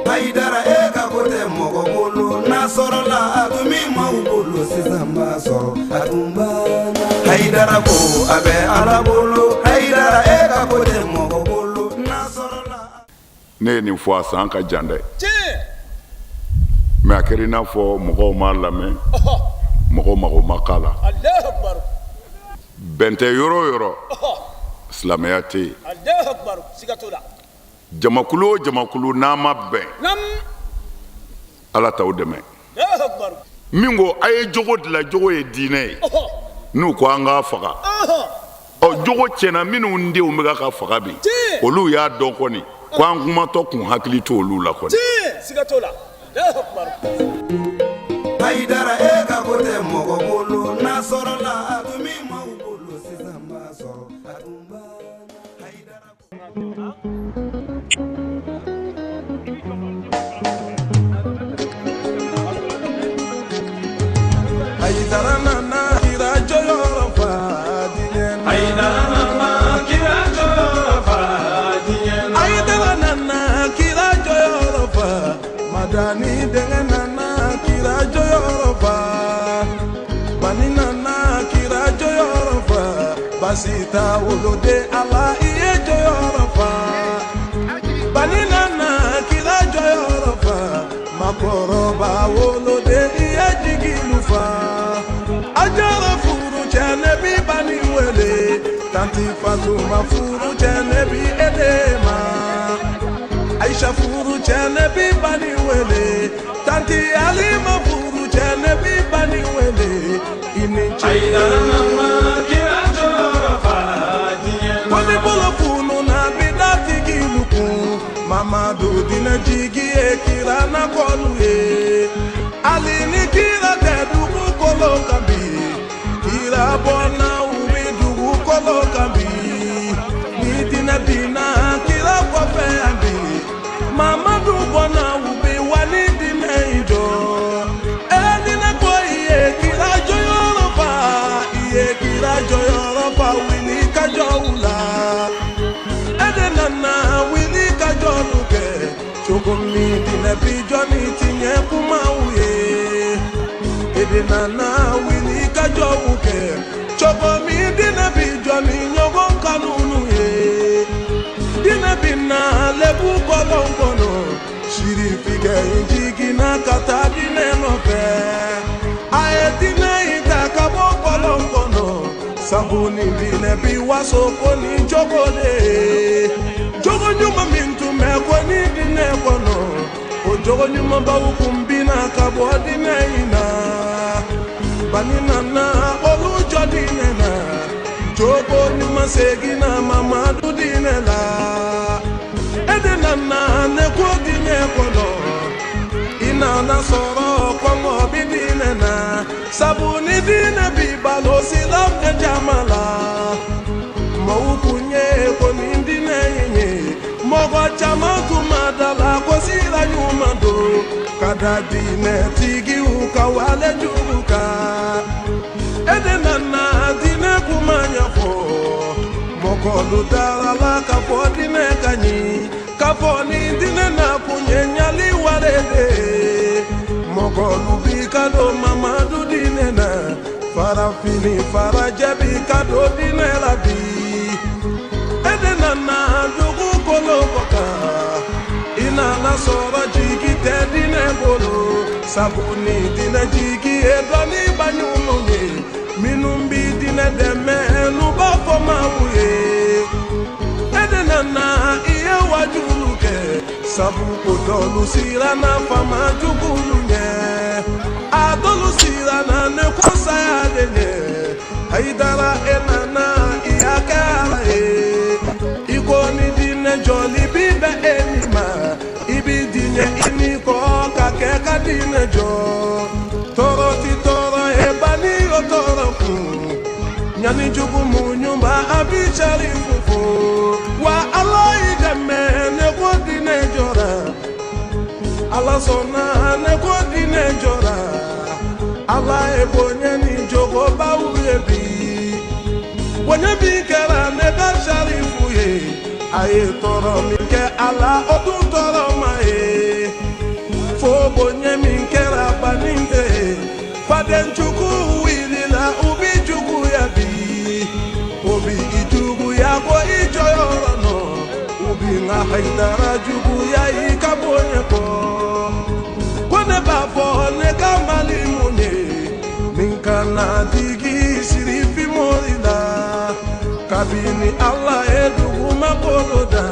Hayidara e ka ko tɛ mɔgɔ bolo n'a sɔrɔla a tun bɛ maaw bolo sisan b'a sɔrɔ a tun banna. Hayidara ko a bɛ Ala bolo Hayidara e ka ko tɛ mɔgɔ bolo n'a sɔrɔla. Ne ye nin fɔ a san ka jan dɛ, mais a kɛra i n'a fɔ mɔgɔw m'a lamɛn, mɔgɔw mago ma k'a la. Bɛn tɛ yɔrɔ o yɔrɔ, silamɛya tɛ yen. Jamakulu o jamakulu n'a ma bɛn, Ala t'aw dɛmɛ. Min ko a ye jogo dilan, jogo ye diinɛ ye, n'u ko an k'a faga, ɔ jogo tiɲɛna. Minnu denw bɛ ka faga bi, olu y'a dɔn kɔni ko an kumatɔ kun hakili to olu la kɔni. Hayidara e ka ko tɛ mɔgɔ bolo n'a sɔrɔla a tun bɛ maaw bolo sisan b'a sɔrɔ a tun banna. Hayidara Hayidara nana kira jɔyɔrɔ fa diɲɛ na. Hayidara nana kira jɔyɔrɔ fa diɲɛ na. Hayidara nana kira jɔyɔrɔ fa. Madani denkɛ nana kira jɔyɔrɔ fa. Bani nana kira jɔyɔrɔ fa. Basi t'a woloden Ala i ye jɔyɔrɔ fa. Bani nana kira jɔyɔrɔ fa. Makɔrɔba woloden i ye jigilu fa. Ajara furu cɛ ne bi bani wele. Tanti Fatuma furu cɛ ne bi e de ma. Aisha furu cɛ ne bi bani wele. Tanti Alima furu cɛ ne bi bani wele. I ni ce. Hayidara nana kira jɔyɔrɔ fa diɲɛ na. Ko ni bolo fununa bi da tigilu kun. Mamadu diinɛ jigi ye kira nakɔlu ye. Hali ni kira tɛ dugukolo kan bi. Kira bɔnna u bi dugukolo kan bi. Ni diinɛ binna kira kɔfɛ yan bi. Mamadu bɔnna u bi wali diinɛ in jɔ. E diinɛ ko i ye kira jɔyɔrɔ fa. I ye kira jɔyɔrɔ fa wuli ka jɔ u la. E de nana wuli ka jɔlu kɛ. Cogo min diinɛ bi jɔ ni tiɲɛ kumaw ye. E de nana wuli ka jɔw kɛ. Cogo min diinɛ bi jɔ ni ɲɔgɔn kanunu ye. Diinɛ bi na lebu kɔlɔn kɔnɔ. Sirifikɛ in jiginna ka taa diinɛ nɔfɛ. A ye diinɛ in ta ka bɔ kɔlɔn kɔnɔ. Sabu ni diinɛ bi waso ko ni jogo de ye. Jogo ɲuman min tun bɛ ko ni diinɛ kɔnɔ. O jogo ɲumanbaw kun binna ka bɔ diinɛ in na. Bani nana olu jɔ diinɛ na. Jogo ɲuman seginna Mamadu diinɛ la. E de nana ne ko diinɛ kɔnɔ. I nana sɔrɔ kɔngɔ bi diinɛ na. Sabu ni diinɛ bi balo silamɛ jama la. Maaw kun ye ko nin diinɛ in ye. Mɔgɔ caman tun ma da la ko sira ɲuman don. Ka da diinɛ tigiw ka wale jugu kan. E de nana diinɛ kuma ɲɛfɔ. Mɔgɔlu dara la k'a fɔ diinɛ ka ɲi. K'a fɔ ni diinɛ na kun ye ɲali wale de ye. Mɔgɔlu bi ka don Mamadu diinɛ na. Farafin ni farajɛ bi ka don diinɛ la bi. E de nana dugukolo kɔ kan. I nana sɔrɔ jigi tɛ diinɛ bolo. Sabu ni diinɛ jigi ye dɔnniba ɲumanw ye. Minnu bi diinɛ dɛmɛ n'u b'a fɔ maaw ye. E de nana i ye wajulu kɛ. Sabu ko dɔlu siranna fama jugulu ɲɛ. A dɔlu siranna ne ko saya de ɲɛ. Hayidara e nana i y'a kɛ Ala ye. I ko ni diinɛ jɔli bi bɛn e ni ma. I bi diɲɛ i ni kɔ ka kɛ ka diinɛ jɔ. Tɔɔrɔ ti tɔɔrɔ ye bani o tɔɔrɔ kun. Ɲani jugu muɲuba a bi cari fofo. Wa Ala y'i dɛmɛ ne ko diinɛ jɔra. Ala sɔnna ne ko diinɛ jɔra. Ala ye bonya ni jogobaw ye bi. Bonya min kɛra ne ka sarifu ye. A ye tɔɔrɔ min kɛ a la o dun tɔɔrɔ ma Adamaden jugu wulila u bi juguya bi, o bi i juguya ko i jɔyɔrɔ nɔ, u bi n ka Hayidara juguya i ka bonya kɔ. Ko ne b'a fɔ ne ka Mali mun ye, nin kana digi Sirifi mori la. Kabini Ala ye dugumakolo da,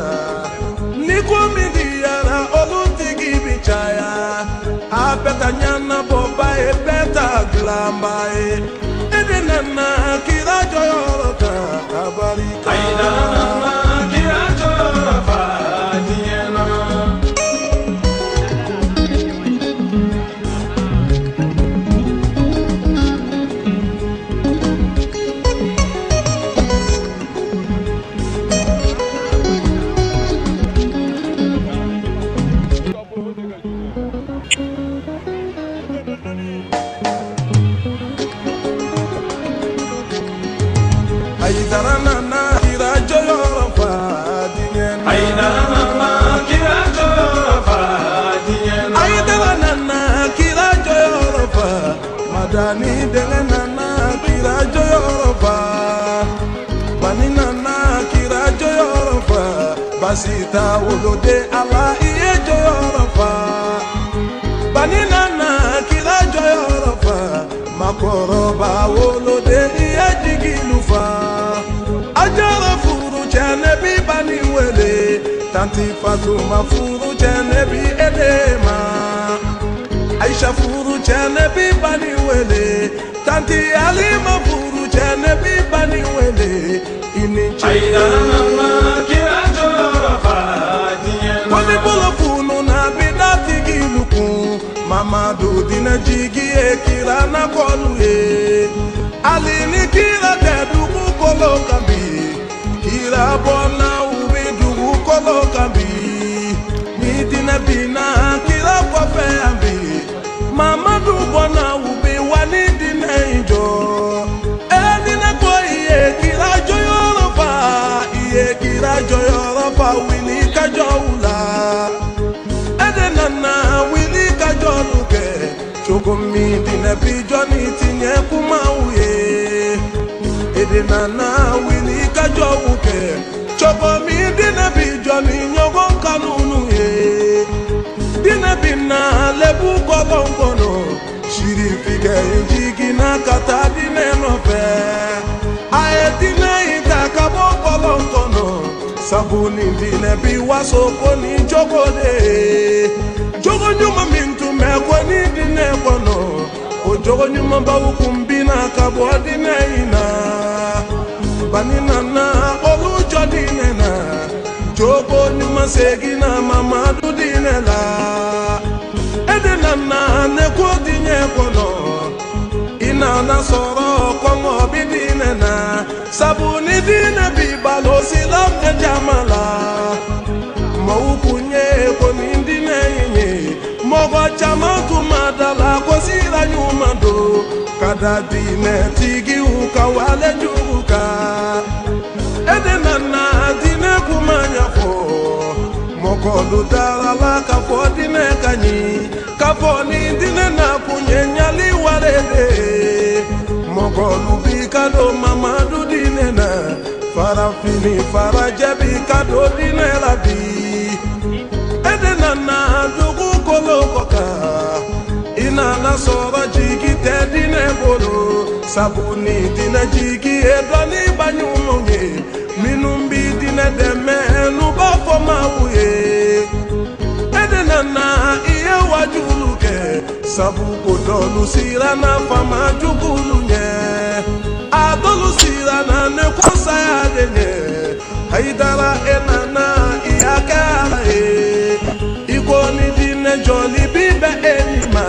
ni ko min diyara olu tigi bi caya. A bɛɛ ta ɲɛnabɔba ye, bɛɛ ta dilanba ye. E de nana kira jɔyɔrɔ ta ka barika. Hayidara nana kira jɔyɔrɔ fa diɲɛ na. Hayidara nana kira jɔyɔrɔ fa diɲɛ na. Hayidara nana kira jɔyɔrɔ fa diɲɛ na. Hayidara nana kira jɔyɔrɔ fa, Madani denkɛ nana kira jɔyɔrɔ fa, Bani nana kira jɔyɔrɔ fa, Basita woloden Ala i ye jɔyɔrɔ fa. Bani nana kira jɔyɔrɔ fa, Makɔrɔba woloden i ye jigilu fa. Ajara furu cɛ ne bi Bani wele, Tanti Fatuma furu cɛ ne bi Edema. Aisha furu cɛ ne bi Bani wele, Tanti Alima furu cɛ ne bi Bani wele. I ni ce. Hayidara nana kira jɔyɔrɔ fa diɲɛ na. Ko ni bolo funu na bi datigi lukun, Mamadu dinɛ jigi ye kira nakɔlu ye. Hali ni kira tɛ dugukolo kan bi, kira bɔnna u bi dugukolo kan bi. Ni dinɛ binna kira kɔfɛ yan bi, Mamadu bɔnna u bi wa ni dinɛ in jɔ. E dinɛ ko i ye kira jɔyɔrɔ fa, i ye kira jɔyɔrɔ fa, wuli ka jɔ u la. E de nana wuli ka jɔlu kɛ cogo min, dinɛ bi jɔ ni tiɲɛ kumaw ye. E de nana wuli ka jɔw kɛ cogo min, dinɛ bi jɔ ni ɲɔgɔn kanunu ye. Dinɛ bi na lebu kɔlɔn kɔnɔ, Sirifikɛ in jiginna ka taa dinɛ nɔfɛ. A ye dinɛ in ta ka bɔ kɔlɔn kɔnɔ, sabu ni dinɛ bi waso ko ni jogo de ye. Jogo ɲuman min tun bɛ ko ni dinɛ kɔnɔ, o jogo ɲumanbaw kun binna ka bɔ dinɛ in na. Bani nana olu jɔ dinɛ na, jogo ɲuman seginna Mamadu dinɛ la. E de nana ne ko diɲɛ kɔnɔ, i nana sɔrɔ kɔngɔ bi dinɛ na, sabu ni dinɛ bi balo silamɛ jama la. Maaw kun ye ko nin dinɛ in ye, mɔgɔ caman tun ma da la ko sira ɲuman don ka da dinɛ tigiw ka wale jugu kan. E de nana dinɛ kuma ɲɛfɔ, mɔgɔlu dara la ka fɔ dinɛ ka ɲi, ka fɔ ni dinɛ na kun ye ɲali wale de ye. Mɔgɔlu bi ka don Mamadu dinɛ na, farafin farajɛ bi ka don dinɛ la bi. E de nana dugukolo kɔ kan, i nana sɔrɔ jigi tɛ dinɛ bolo, sabu ni dinɛ jigi ye dɔnniba ɲumanw ye, minnu bi dinɛ dɛmɛ n'u b'a fɔ maaw ye. E de nana i ye wajulu kɛ, sabu ko dɔlu siranna fama jugulu ɲɛ, a dɔlu siranna ne ko saya de ɲɛ. Hayidara e nana i y'a kɛ Ala ye, i ko ni dinɛ jɔli bi bɛn e ni ma,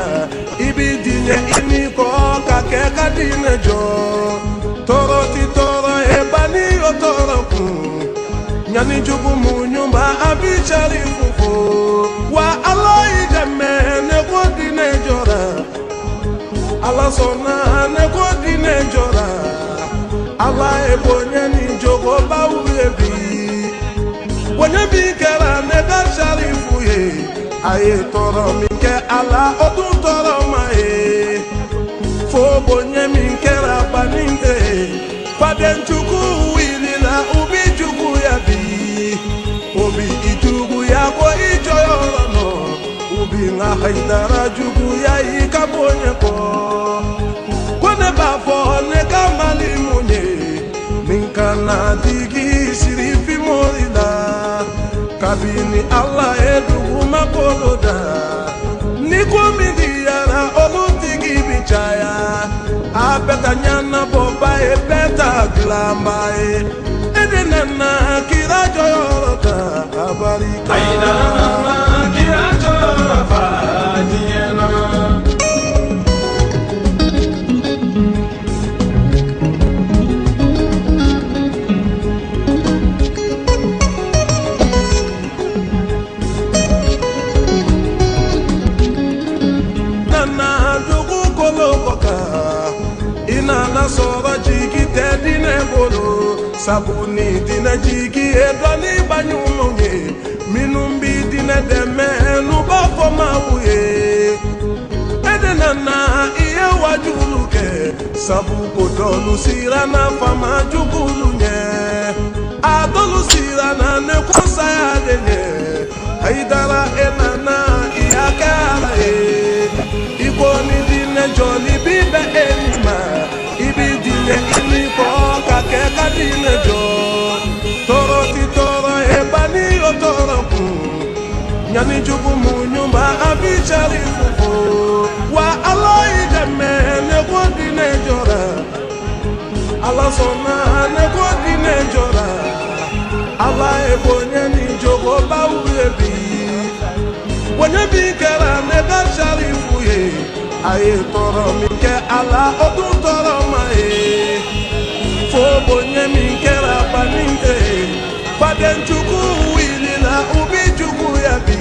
i bi diɲɛ i ni kɔ ka kɛ ka dinɛ jɔ. Tɔɔrɔ ti tɔɔrɔ ye bani o tɔɔrɔ kun, ɲani jugu muɲuba a bi cari fofo. Wa Ala y'i dɛmɛ ne ko dinɛ jɔra, Ala sɔnna ne ko dinɛ jɔra. Ala ye bonya ni jogobaw ye bi, bonya min kɛra ne ka sarifu ye, a ye tɔɔrɔ min kɛ Ala o tun tɔɔrɔ ma ye. Fo Fadenjugu wulila u bi juguya bi o bi i juguya ko i jɔyɔrɔ nɔ u bi n ka Hayidara juguya i ka bonya kɔ ko ne b'a fɔ ne ka Mali mun ye nin kana digi sirifi mori la kabini Ala ye dugumakolo da ni ko min diyara olu tigi bi caya a bɛɛ ta ɲɛnabɔba ye bɛɛ ta dilanba ye e de nana kira jɔyɔrɔ ta a barika. Hayidara nana kira jɔyɔrɔ fa diɲɛ na. Nana dugukolo kɔ kan i nana sɔrɔ jigi tɛ diinɛ bolo sabu ni diinɛ jigi ye dɔnniba ɲumanw ye minnu bi diinɛ dɛmɛ n'u b'a fɔ maaw ye e de nana i ye wajulu kɛ sabu ko dɔlu siranna faama jugulu ɲɛ a dɔlu siranna ne ko saya de ɲɛ Hayidara e nana i y'a kɛ Ala ye i ko ni diinɛ jɔli bi bɛn e ni ma i bi diinɛ i ni kɔ ka kɛ ka diinɛ jɔ tɔɔrɔ ti tɔɔrɔ ye bani o tɔɔrɔ kun ɲani jugu muɲuba a bi cari fufu wa Ala y'i dɛmɛ ne ko diinɛ jɔra Ala sɔnna ne ko diinɛ jɔra Ala ye bonya ni jogobaw ye bi bonya min kɛra ne ka sarifu ye a ye tɔɔrɔ min kɛ a la o dun tɔɔrɔ ma ye fo bonya min kɛra banin ye fadenjugu wulila u bi juguya bi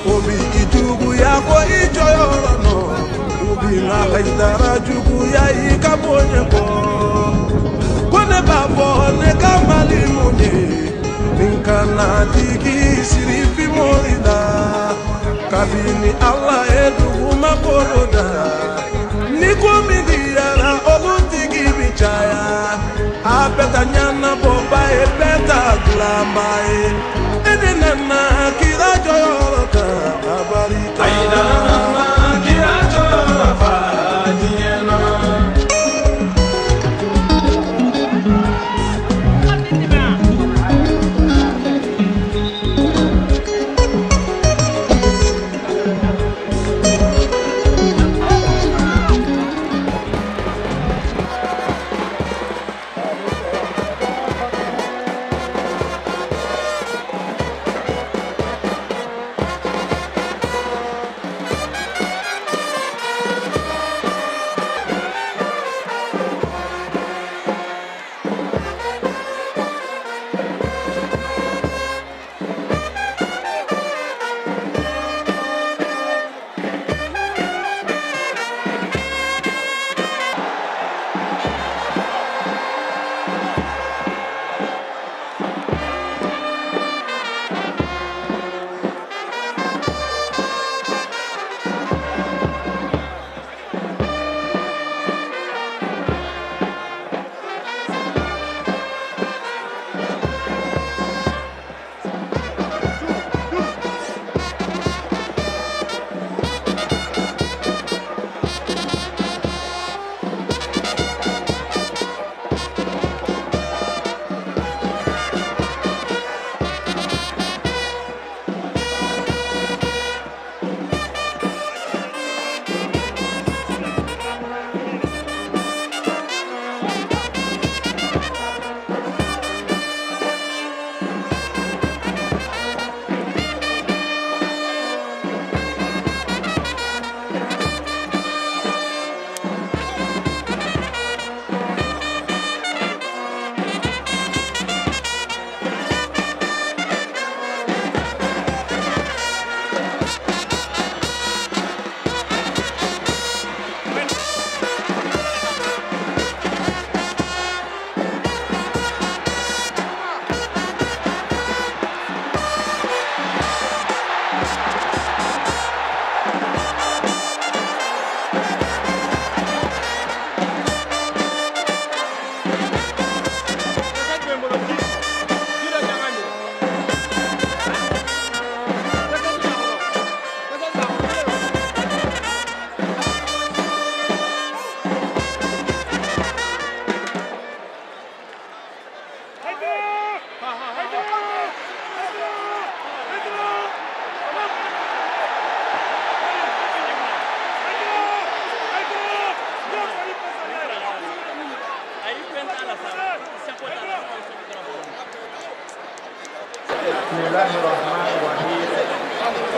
o bi i juguya ko i jɔyɔrɔ nɔ u bi n ka Hayidara juguya i ka bonya kɔ ko ne b'a fɔ ne ka Mali mun ye nin kana digi sirifi mori la kabini Ala ye dugumakolo da ni ko min diyara olu tigi bi caya a bɛɛ ta ɲɛnabɔba ye bɛɛ ta dilanba ye e de nana kira jɔyɔrɔ ta a barika. Hayidara nana kira jɔyɔrɔ fa diɲɛ na.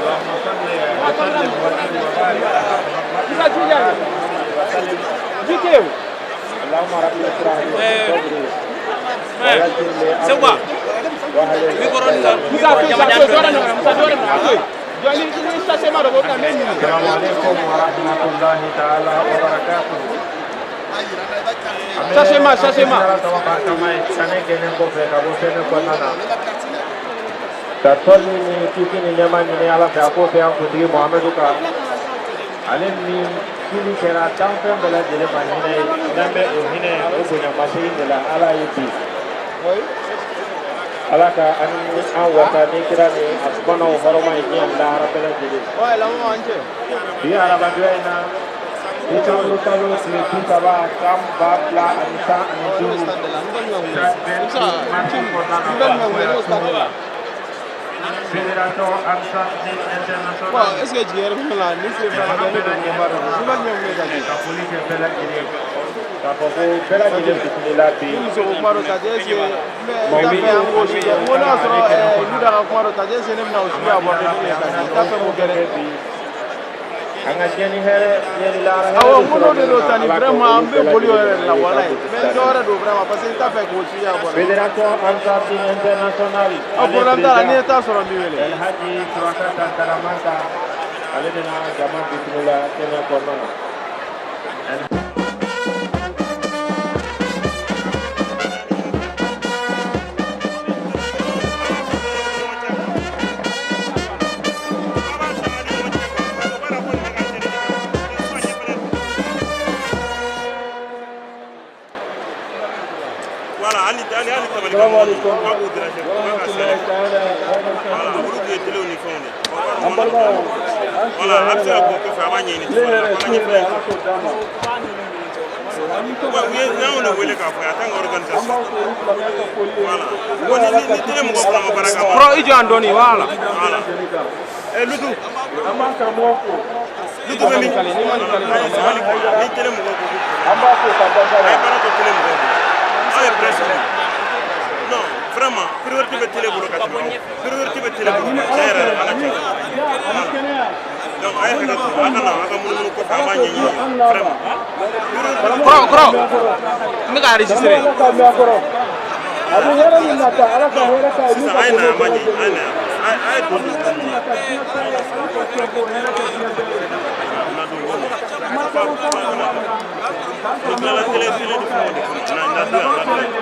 اللهم صل وسلم وزد وبارك على محمد وسلم. اللهم رب اشرح لي صدري ويسر لي امري واحلل السلام عليكم ورحمة الله تعالى وبركاته. Sasema, sasema. Sane gɛnnen kɔfɛ ka bɔ fɛn kɔnɔna na, ka tɔli ni kisi ni nɛɛma ɲini Ala fɛ, a k'o kɛ an kuntigi Muhamadu kan, ale min kili kɛra danfɛn bɛɛ lajɛlen ma hinɛ ye. N'an bɛ o hinɛ o bonyamasegin de la Ala ye bi, Ala ka an ni an wasa ni kira ni a subanaw hɔrɔma ye diɲɛ ni lahara bɛɛ lajɛlen. Bi arabadonya in na, décembre kalo tile 30, san 2015, mars kɔnɔna na, Fédération Ansar Dine Internationale. Est-ce que jigin yɛrɛ fana la ni sen fila la, ne don ɲɛba dɔn suba jumɛn bɛ ka Ka foli kɛ bɛɛ lajɛlen, k'a fɔ ko bɛɛ lajɛlen bisimila bi. Ni muso ko kuma dɔ ta, est-ce que n bɛ ta fɛ an k'o sujet n ko n'a sɔrɔ Luda ka kuma dɔ ta, est-ce que ne bɛna o sujet aborder ne ye ka n t'a fɛ k'o kɛ dɛ. An ka diɲɛ ni hɛrɛ, diɲɛ ni lahara. Awɔ, n ko n'o de don tani, vraiment an bɛ boli o yɛrɛ de la, walayi, mais dɔ wɛrɛ don vraiment, parce que n t'a fɛ k'o sujet aborder. Fédération Ansar Dine Internationale. Ɔ, problème t'a la, n'i ye taa sɔrɔ n b'i wele. El Hadji Suraka Tantaramanta, ale bɛna jama bisimila kɛnɛ kɔnɔna na. Voilà, hali hali hali tabali. Salamu alaikum. Ka b'u déranger, wa rahmatullahi ta'ala wa Voilà, barakatuh. olu tun ye telew ni fɛnw de. An balimaw, an Voilà, a bɛ se ka bɔ kɔfɛ, a b'a ɲɛɲini. Tile hɛrɛ, su hɛrɛ, Ala k'o d'an ma. Ouais, u ye n'anw de wele k'a fɔ a t'an ka An organisation. b'aw fo ni silamɛya ka foli ye. Voilà. Ko ni télé mɔgɔ fila ma baara kɛ, a ma. Kɔrɔ, i jɔ yan dɔɔni, voilà. Voilà. Eh, Lutu. An b'an karamɔgɔ fo. Lutu bɛ min? A ye sabali quoi. Ni télé mɔgɔw ko ko An b'a fo ka barika a ye da. baara to télé mɔgɔw bolo. Aw ye presse de ye. Non, vraiment, priorité bɛ télé bolo ka tɛmɛ aw. Priorité bɛ télé bolo quoi. Tiɲɛ yɛrɛ la, ala cɛ. Ani kɛnɛya. Donc a ye hakɛ to, a ka na, a ka munumunu kɔfɛ, an b'a ɲɛɲini. Vraiment. Kɔrɔ, kɔrɔ, n bɛ ka enregistrer. Ala ka mɛn a kɔrɔ. A bɛ hɛrɛ min nata, Ala ka hɛrɛ k'a ye. Sisan a ye na, an b'a ɲɛɲini, a ye na yan. A ye don don. Hɛrɛ min nata diɲɛ bɛɛ ye, Ala ka kɛ k'o hɛrɛ kɛ diɲɛ bɛɛ ye. Na don o ma. Kuma caman t'an kɔnɔ. Ni tilala télé télé ni fɛnw de kɔnɔ. Na na don yan, na don yan.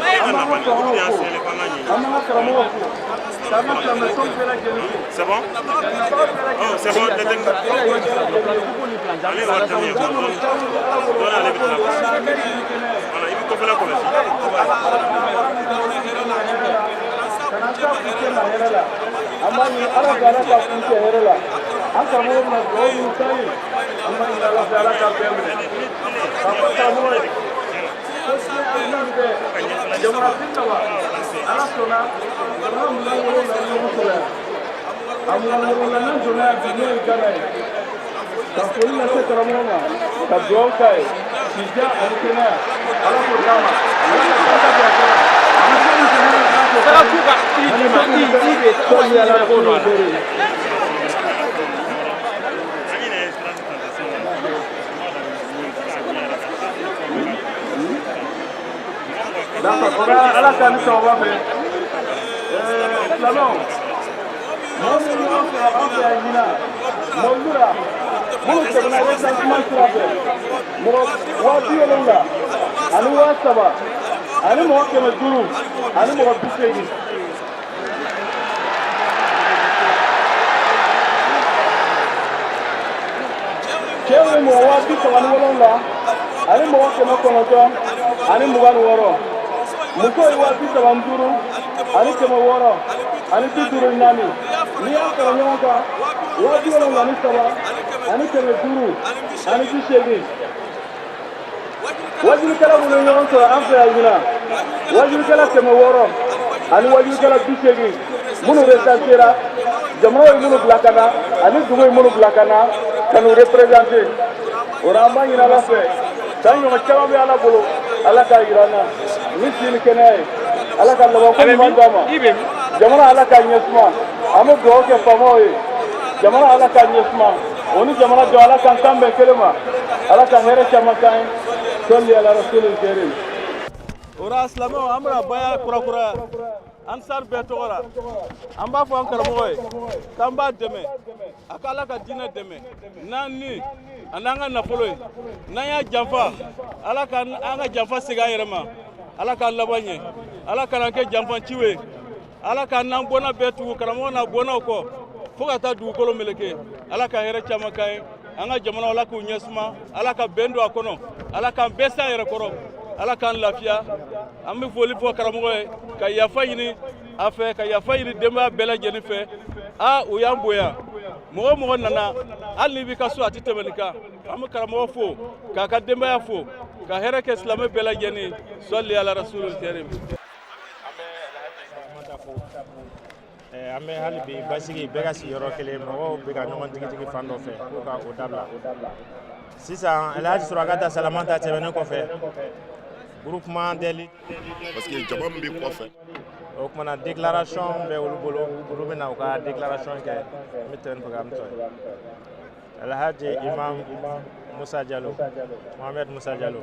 E ka na bani, olu de y'an sɛgɛn k'an ka ɲɛɲini. An b'an ka karamɔgɔ fo. K'an ka silamɛtɔn bɛɛ lajɛlen fo. C'est bon? Oh, c'est bon, ne tɛ. Ale ye wari dami ye quoi. Dɔɔni dɔɔni, ale bɛ tila quoi. Voilà, i bɛ kɔfɛla kɔlɔsi. Ka na taa kuncɛ ma hɛrɛ la. An b'a ɲini Ala fɛ, Ala ka kuncɛ hɛrɛ la. An karamɔgɔ bɛna dugawu min k'an ye, an b'a ɲini Ala fɛ, Ala ka bɛɛ minɛ. K'a fɔ karamɔgɔ ye ko diɲɛ hakilina min bɛ jamana 30, Ala sɔnna jamana 27 ye ɲɔgɔn sɔrɔ yan. A 27 nan donna yan bi, n'o ye Gana ye. Ka foli lase karamɔgɔ ma, ka dugawu k'a ye, k'i diya ani kɛnɛya, Ala k'o d'a ma. Ala ka barika don a kɔrɔ. Ani fɛn min tɛmɛna, Ala k'o Sara k'u ka i d'i ma, i bɛ sɔli ala rasuli bere. An yɛrɛ ye place ta sisan. D'accord, o la Ala k'an ni sababa bɛn. Silamɛw, mɔgɔ minnu b'an fɛ an fɛ yan ɲinan, Mɔlura, minnu tɛmɛna recensement sira fɛ, mɔgɔ 70 000 ani 3000 ani mɔgɔ 500 ani mɔgɔ 80. Cɛw ye mɔgɔ 37 000 ani mɔgɔ 926. Musow ye 35 000 ani 654. N'i y'a fara ɲɔgɔn kan, 73 000 ani 580. Wajulikɛla minnu ye ɲɔgɔn sɔrɔ an fɛ yan ɲinan, wajulikɛla 600 ani wajulikɛla 80 minnu recensera, jamanaw ye minnu bila ka na ani dugu ye minnu bila ka na ka n'u représenter. O la, an b'a ɲini Ala fɛ, san ɲɔgɔn caman bɛ Ala bolo, Ala k'a yira an na ni si ni kɛnɛya ye. Ala ka labanko ɲuman d'an ma. Jamana, Ala k'a ɲɛ suma. An bɛ dugawu kɛ faamaw ye, jamana Ala k'a ɲɛ suma, o ni jamana jɔ, Ala k'an kan bɛn kelen ma, Ala ka hɛrɛ caman k'an ye. Sɔli ala rasulil karim. O la silamɛw, an bɛna baya kurakuraya Ansar bɛɛ tɔgɔ la. An b'a fɔ an karamɔgɔ ye k'an b'a dɛmɛ, a ka Ala ka diinɛ dɛmɛ n'an ni a n'an ka nafolo ye. N'an y'a janfa, Ala ka an ka janfa segin an yɛrɛ ma. Ala k'an laban ɲɛ, Ala kana kɛ janfanciw ye. Ala k'an n'an bɔnna bɛɛ tugu karamɔgɔ n'a bɔnnaw kɔ fo ka taa dugukolo meleke. Ala ka hɛrɛ caman k'an ye. An ka jamana, Ala k'u ɲɛ suma, Ala ka bɛn don a kɔnɔ, Ala k'an bɛɛ s'an yɛrɛ kɔrɔ, Ala k'an lafiya. An bɛ foli fɔ karamɔgɔ ye, ka yafa ɲini a fɛ, ka yafa ɲini denbaya bɛɛ lajɛlen fɛ. Aa, u y'an bonya. Mɔgɔ o mɔgɔ nana, hali n'i b'i ka so, a tɛ tɛmɛ nin kan. An bɛ karamɔgɔ fo, k'a ka denbaya fo, ka hɛrɛ kɛ silamɛ bɛɛ lajɛlen. Sɔli ala rasulil karim. An bɛ hali bi basigi, bɛɛ ka sigiyɔrɔ kelen. Mɔgɔw bɛ ka ɲɔgɔn tigitigi fan dɔ fɛ k'u ka o dabila. Sisan Alhaji Surakata Salamata tɛmɛnen kɔfɛ, groupement des Parce que jama min bɛ kɔfɛ. O kumana, déclaration bɛ olu bolo, olu bɛna u ka déclaration kɛ. N bɛ tɛmɛ ni programme tɔ ye. Alhaji Imam Musa Jalo, Mohamed Musa Jalo.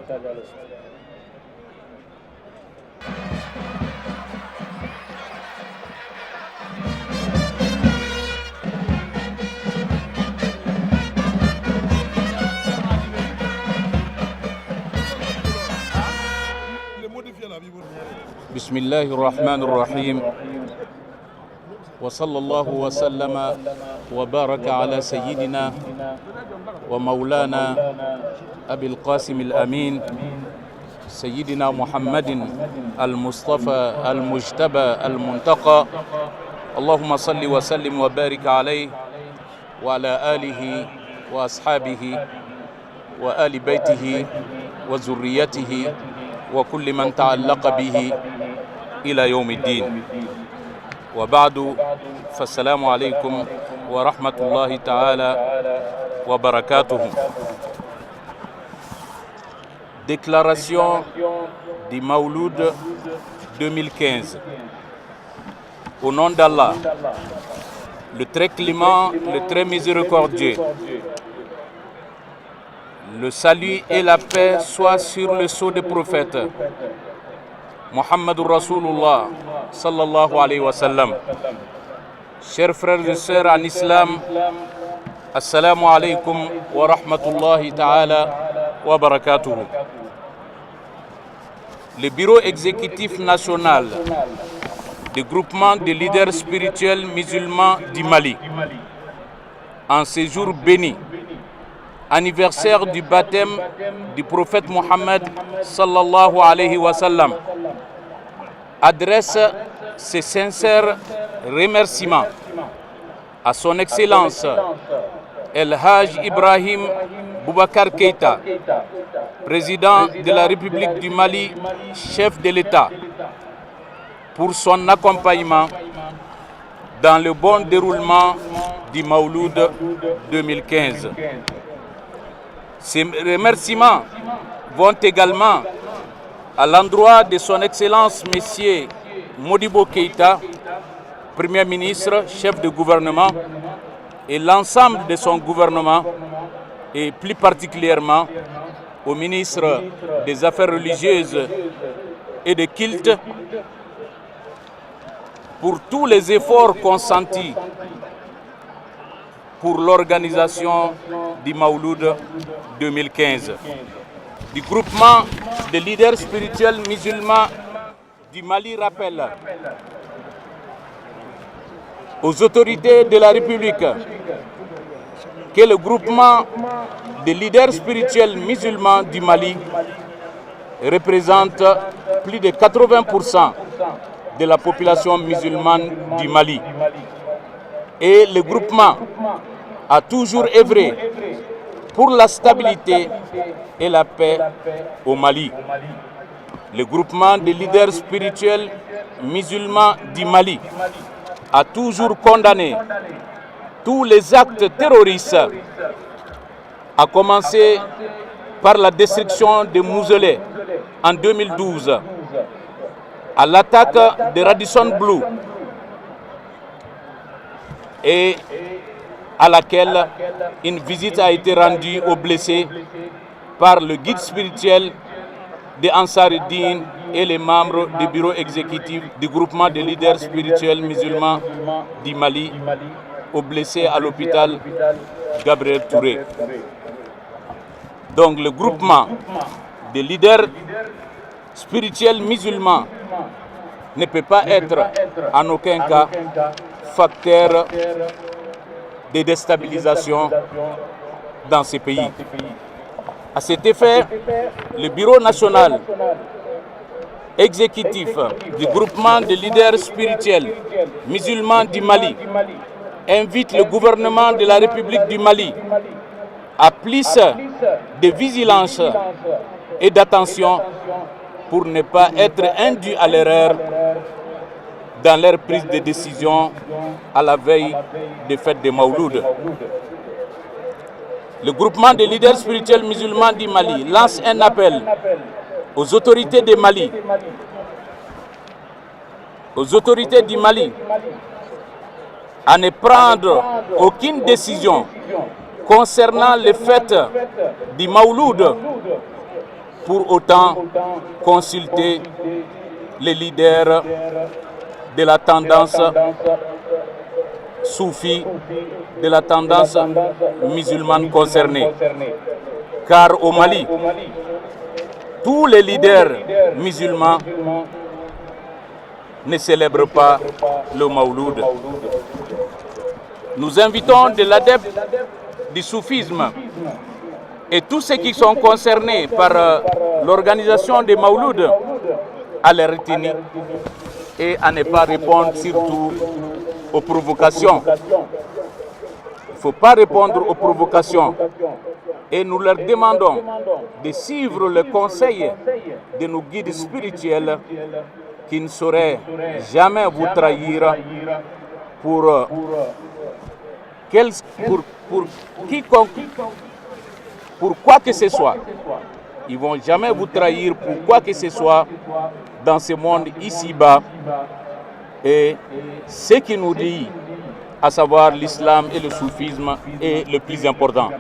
بسم الله الرحمن الرحيم، وصلى الله وسلم وبارك على سيدنا ومولانا أبي القاسم الأمين، سيدنا محمد المصطفى المجتبى المنتقى. اللهم صل وسلم وبارك عليه وعلى آله وأصحابه وآل بيته وذريته وكل من تعلق به إلى يوم الدين. وبعد، فالسلام عليكم ورحمة الله تعالى وبركاته. Déclaration du Maouloud 2015. Au nom d'Allah, le très clément, le très miséricordieux. Le salut et la paix soient sur le sceau des prophètes, محمد رسول الله صلى الله عليه وسلم. Chers frères et sœurs en islam, السلام عليكم ورحمة الله تعالى وبركاته. Le bureau exécutif national du groupement des leaders spirituels musulmans du Mali, en ce jour béni, anniversaire du baptême du prophète Mohammed صلى الله عليه وسلم, adresse ses sincères remerciements à son Excellence El Haj Ibrahim Boubacar Keïta, président de la République du Mali, chef de l'État, pour son accompagnement dans le bon déroulement du Maouloud 2015. Ces remerciements vont également à l'endroit de son Excellence Monsieur Modibo Keïta, Premier ministre, chef de gouvernement, et l'ensemble de son gouvernement, et plus particulièrement au ministre des Affaires religieuses et de culte, pour tous les efforts consentis pour l'organisation du Maouloud 2015. Du groupement des leaders spirituels musulmans du Mali rappelle aux autorités de la République que le groupement des leaders spirituels musulmans du Mali représente plus de 80% de la population musulmane du Mali. Et le groupement a toujours œuvré pour la stabilité et la paix au Mali. Le groupement des leaders spirituels musulmans du Mali a toujours condamné tous les actes terroristes, à commencer par la destruction des mausolées en 2012, à l'attaque de Radisson Blu. Et à laquelle une visite a été rendue aux blessés par le guide spirituel de Ansar-Dine et les membres du bureau exécutif du groupement des leaders spirituels musulmans du Mali, aux blessés à l'hôpital Gabriel Touré. Donc le groupement des leaders spirituels musulmans ne peut pas être en aucun cas facteur de déstabilisation dans ces pays. À cet effet, le bureau national exécutif du groupement des leaders spirituels musulmans du Mali invite le gouvernement de la République du Mali à plus de vigilance et d'attention pour ne pas être induit à l'erreur dans leur prise de décision à la veille des fêtes de Maouloud. Le groupement des leaders spirituels musulmans du Mali lance un appel aux autorités du Mali, aux autorités du Mali, à ne prendre aucune décision concernant les fêtes du Maouloud pour autant consulter les leaders de la tendance soufie, de la tendance musulmane concernée. Car au Mali, tous les leaders musulmans ne célèbrent pas le Maouloud. Nous invitons de l'adepte du soufisme et tous ceux qui sont concernés par l'organisation des Maouloud à les retenir et à ne pas répondre surtout aux provocations. Il ne faut pas répondre aux provocations. Et nous leur demandons de suivre le conseil de nos guides spirituels qui ne sauraient jamais vous trahir pour quiconque, pour quoi que ce soit. Ils ne vont jamais vous trahir pour quoi que ce soit dans ce monde ici-bas. Et ce qui nous dit, à savoir l'islam et le soufisme, est le plus important.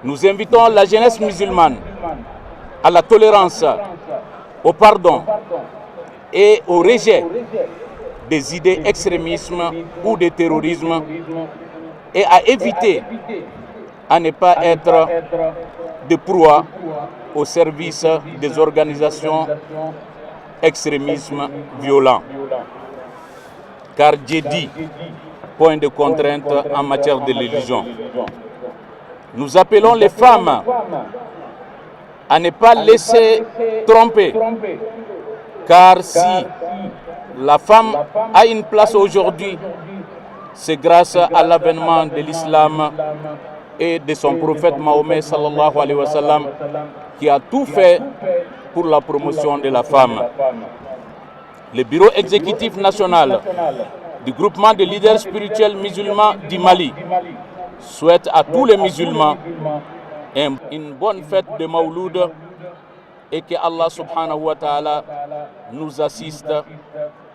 Nous invitons la jeunesse musulmane à la tolérance, au pardon et au rejet des idées extrémisme ou de terrorisme et à éviter à ne pas être de proie au service des organisations extrémisme violents. Car Dieu dit, point de contrainte en matière de religion. Nous appelons les femmes à ne pas laisser tromper, car si la femme a une place aujourd'hui, c'est grâce à l'avènement de l'islam et de son prophète Mahomet صلى الله عليه وسلم qui a tout fait pour la promotion de la femme. Le bureau exécutif national du groupement de leaders spirituels musulmans du Mali souhaite à tous les musulmans une bonne fête de Maouloud et que Allah سبحانه وتعالى nous assiste,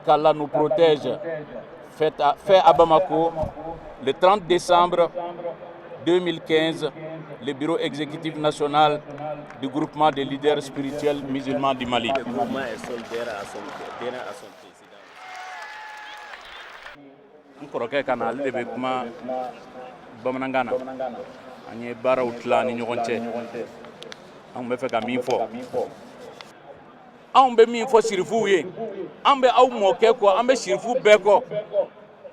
qu'Allah nous protège. Fait à Bamako le 30 décembre 2015, le bureau exécutif national du groupement des leaders spirituels musulmans du Mali. Le mouvement est solidaire à son président. N kɔrɔkɛ ka na, ale de bɛ kuma bamanankan na. An ye baaraw tila ni ɲɔgɔn cɛ. An bɛ fɛ ka min fɔ, anw bɛ min fɔ sirifuw ye, an bɛ aw mɔkɛ kɔ, an bɛ sirifu bɛɛ kɔ.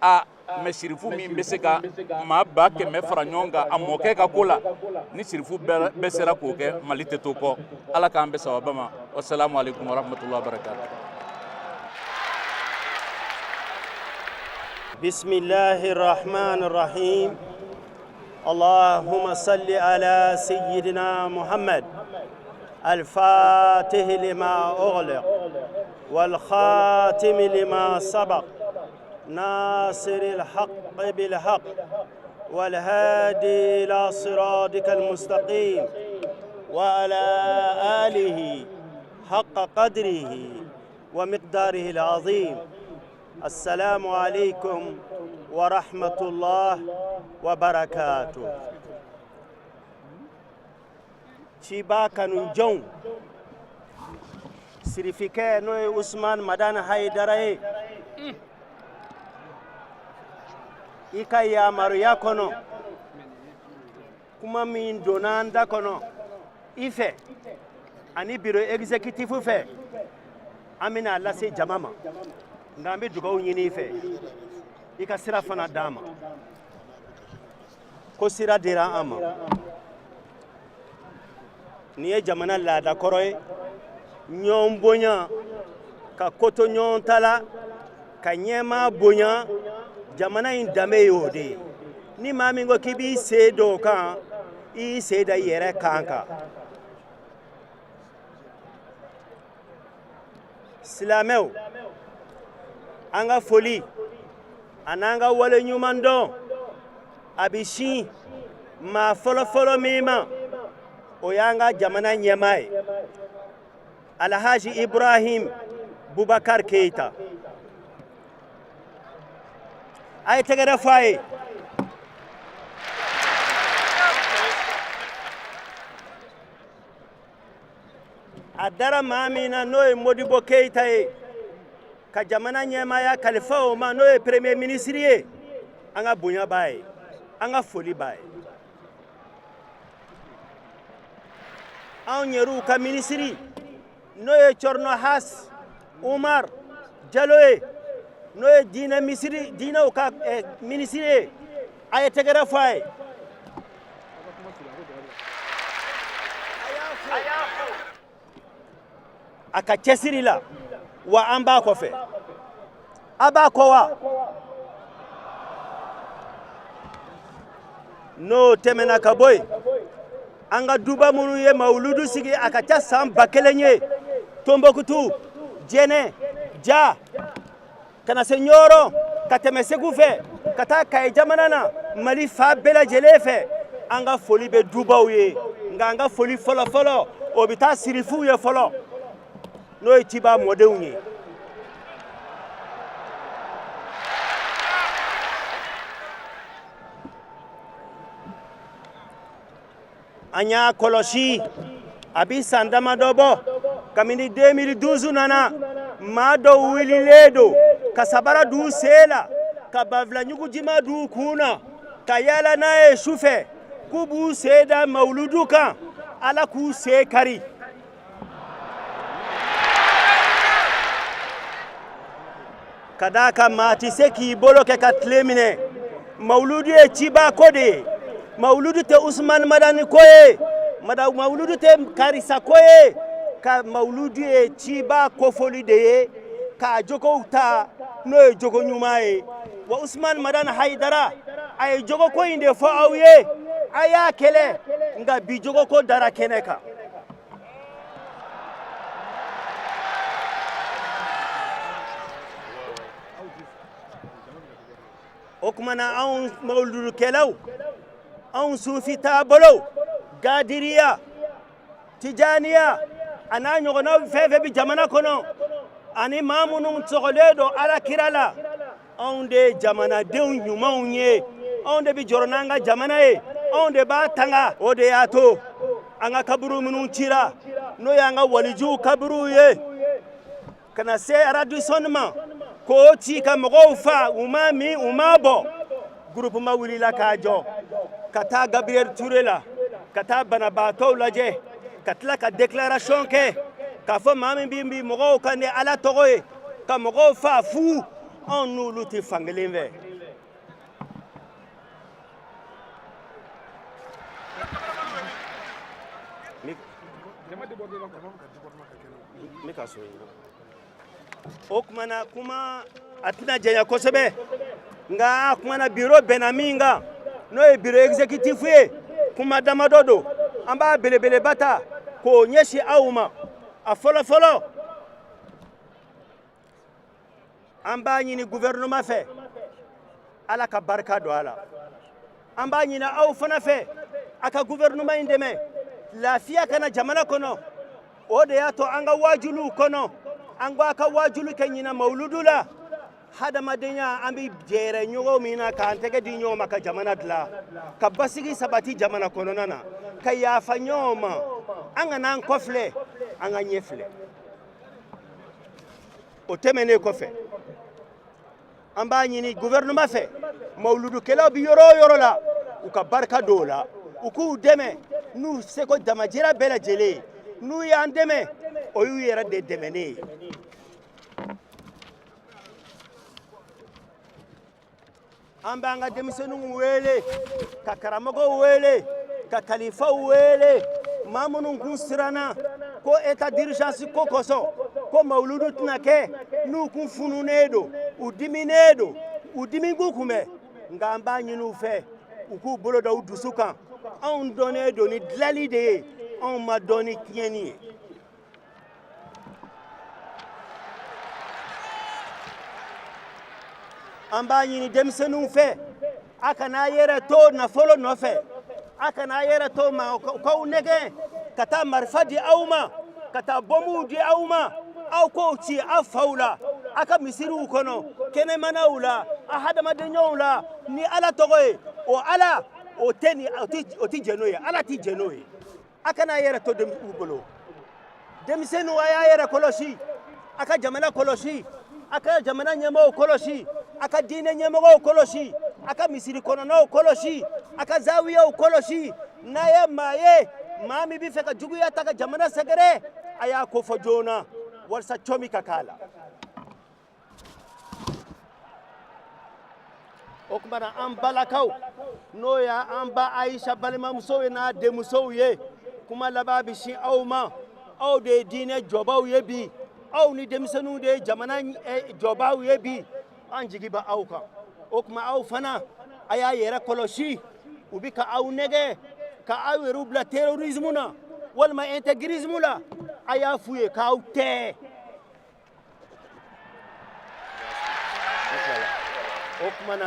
A mɛ sirifu min bɛ se ka maa 100,000 fara ɲɔgɔn kan a mɔkɛ ka ko la, ni sirifu bɛɛ sera k'o kɛ, Mali tɛ to kɔ. Ala k'an bɛɛ sababa ma. Wasalamu alaikum warahmatullahi wabarakatuh. بسم الله الرحمن الرحيم. اللهم صل على سيدنا محمد الفاتح لما أغلق والخاتم لما سبق ناصر الحق بالحق والهادي إلى صراطك المستقيم وعلى آله حق قدره ومقداره العظيم. السلام عليكم ورحمة الله وبركاته. Ciba kanujɔnw, sirifikɛ n'o ye Usumani Madani Hayidara ye, i ka yamaruya kɔnɔ, kuma min donna an da kɔnɔ i fɛ ani bureau exécutif fɛ, an bɛna a lase jama ma. Nka an bɛ dugawu ɲini i fɛ, i ka sira fana d'an ma, ko sira dira an ma. Nin ye jamana laada kɔrɔ ye, ɲɔgɔn bonya, ka ko to ɲɔgɔn ta la, ka ɲɛmaa bonya. Jamana in danbe ye o de ye. Ni maa min ko k'i b'i sen don o kan, i y'i sen da i yɛrɛ kan kan. Silamɛw, an ka foli an'an ka wale ɲuman dɔn a bɛ sin maa fɔlɔfɔlɔ min ma, o y'an ka jamana ɲɛmaa ye, Alhaji Ibrahim Bubakar Keita. A ye tɛgɛrɛ fɔ a ye. A dara maa min na, n'o ye Modibo Keyita ye, ka jamana ɲɛmaaya kalifa o ma, n'o ye premier ministre ye, an ka bonya b'a ye, an ka foli b'a ye. Anw yɛrɛw ka minisiri, n'o ye Cɔrɔnɔ Has Umar Jalo ye, n'o ye diinɛ misiri diinɛw ka minisiri ye, a ye tɛgɛrɛ fɔ a ye. A ka cɛsiri la, wa an b'a kɔfɛ. A b'a kɔ wa? N'o tɛmɛna ka bɔ yen, an ka duba minnu ye mawuludu sigi a ka ca san 1000 ye, Tombouctou, Jɛnɛ, Ja, ka na se Ɲɔrɔ, ka tɛmɛ Segu fɛ ka taa Kayi jamana na, Mali fan bɛɛ lajɛlen fɛ, an ka foli bɛ dubaw ye. Nka an ka foli fɔlɔfɔlɔ, o bɛ taa sirifuw ye fɔlɔ, n'o ye ciba mɔdenw ye. An y'a kɔlɔsi a bi san damadɔ bɔ, kabini 2012 nana, maa dɔw wulilen don ka sabara d'u sen la, ka banfula ɲugujima d'u kun na, ka yaala n'a ye su fɛ, k'u b'u sen da mawuludu kan. Ala k'u sen kari. Ka d'a kan maa tɛ se k'i bolo kɛ ka tile minɛ. Mawuludu ye ciba ko de ye. Mawuludu tɛ Usumani Madani ko ye, mawuludu tɛ karisa ko ye. Ka mawuludu ye ciba kofɔli de ye, k'a jogow ta, n'o ye jogo ɲuman ye. Wa Usumani Madani Hayidara, a ye jogoko in de fɔ aw ye, a y'a kɛlɛ, nka bi jogoko dara kɛnɛ kan. O tuma na, anw mawuludukɛlaw, anw sufi taabolow, gadiriya, tijaniya, a n'a ɲɔgɔnna fɛn fɛn bɛ jamana kɔnɔ, ani maa minnu sɔgɔlen don ala kira la, anw de ye jamanadenw ɲumanw ye. Anw de bɛ jɔrɔ n'an ka jamana ye, anw de b'a tanga. O de y'a to an ka kaburu minnu cira, n'o y'an ka walijuw kaburuw ye, ka na se Radisson ma k'o ci ka mɔgɔw fa, u ma min, u ma bɔ. Groupement wulila k'a jɔ ka taa Gabriel Touré la, ka taa banabaatɔw lajɛ, ka tila ka déclaration kɛ k'a fɔ maa min bɛ bin mɔgɔw kan ni Ala tɔgɔ ye, ka mɔgɔw fa fu, anw n'olu tɛ fankelen fɛ. N bɛ ka so ɲini. O tuma na, kuma a tɛna janya kosɛbɛ, nka a kuma na, biro bɛnna min kan, n'o ye bureau exécutif ye, kuma damadɔ don. An b'a belebeleba ta k'o ɲɛsin aw ma. A fɔlɔ fɔlɔ, an b'a ɲini gouvernement fɛ, Ala ka barika don a la. An b'a ɲini aw fana fɛ, a ka gouvernement in dɛmɛ, lafiya ka na jamana kɔnɔ. O de y'a to an ka wajuliw kɔnɔ, an ko a ka wajuli kɛ ɲinan mawuludu la. Hadamadenya, an bɛ jɛrɛ ɲɔgɔn min na k'an tɛgɛ di ɲɔgɔn ma ka jamana dilan, ka basigi sabati jamana kɔnɔna na, ka yafa ɲɔgɔn ma, an kana an kɔfilɛ, an ka ɲɛ filɛ. O tɛmɛnen kɔfɛ, an b'a ɲini gouvernement fɛ, mawuludukɛlaw bɛ yɔrɔ o yɔrɔ la, u ka barika don o la, u k'u dɛmɛ n'u seko damajira bɛɛ lajɛlen ye. N'u y'an dɛmɛ, o y'u yɛrɛ de dɛmɛnen ye. An b'an ka denmisɛnninw wele, ka karamɔgɔw wele, ka kalifaw wele, maa minnu kun siranna ko état d'urgence ko kosɔn ko mawuludu tɛna kɛ, n'u kun fununen don, u diminen don, u dimi k'u kunbɛn, nka an b'a ɲini u fɛ u k'u bolo da u dusu kan. Anw dɔnnen don ni dilali de ye, anw ma dɔn ni tiɲɛni ye. An b'a ɲini denmisɛnninw fɛ, a kana a yɛrɛ to nafolo nɔfɛ, a kana a yɛrɛ to ma k'aw nɛgɛn ka taa marifa di aw ma, ka taa bɔnbuw di aw ma, aw k'o ci aw faw la, aw ka misiriw kɔnɔ, kɛnɛmanaw la, a hadamadenɲɔgɔnw la ni Ala tɔgɔ ye. O Ala o tɛ ni o tɛ jɛn n'o ye, Ala tɛ jɛn n'o ye. A kana a yɛrɛ to u bolo. Denmisɛnninw, a y'a yɛrɛ kɔlɔsi, a ka jamana kɔlɔsi, a ka jamana ɲɛmɔgɔw kɔlɔsi, a ka diinɛ ɲɛmɔgɔw kɔlɔsi, a ka misiri kɔnɔnaw kɔlɔsi, a ka zawiyaw kɔlɔsi. N'a ye maa ye, maa min bɛ fɛ ka juguya ta ka jamana sɛgɛrɛ, a y'a ko fɔ joona walasa cɔ min ka k'a la. O tuma na, an balakaw, n'o y'an ba Ayisa balimamusow ye n'a denmusow ye, kuma laban bɛ sin aw ma. Aw de ye diinɛ jɔbaw ye bi, aw ni denmisɛnninw de ye jamana jɔbaw ye bi. An jigi bɛ aw kan. O tuma aw fana, a y'a yɛrɛ kɔlɔsi. U bɛ ka aw nɛgɛ ka aw yɛrɛw bila terrorisme na walima intégrisme la. A y'a f'u ye k'aw tɛ. O tuma na,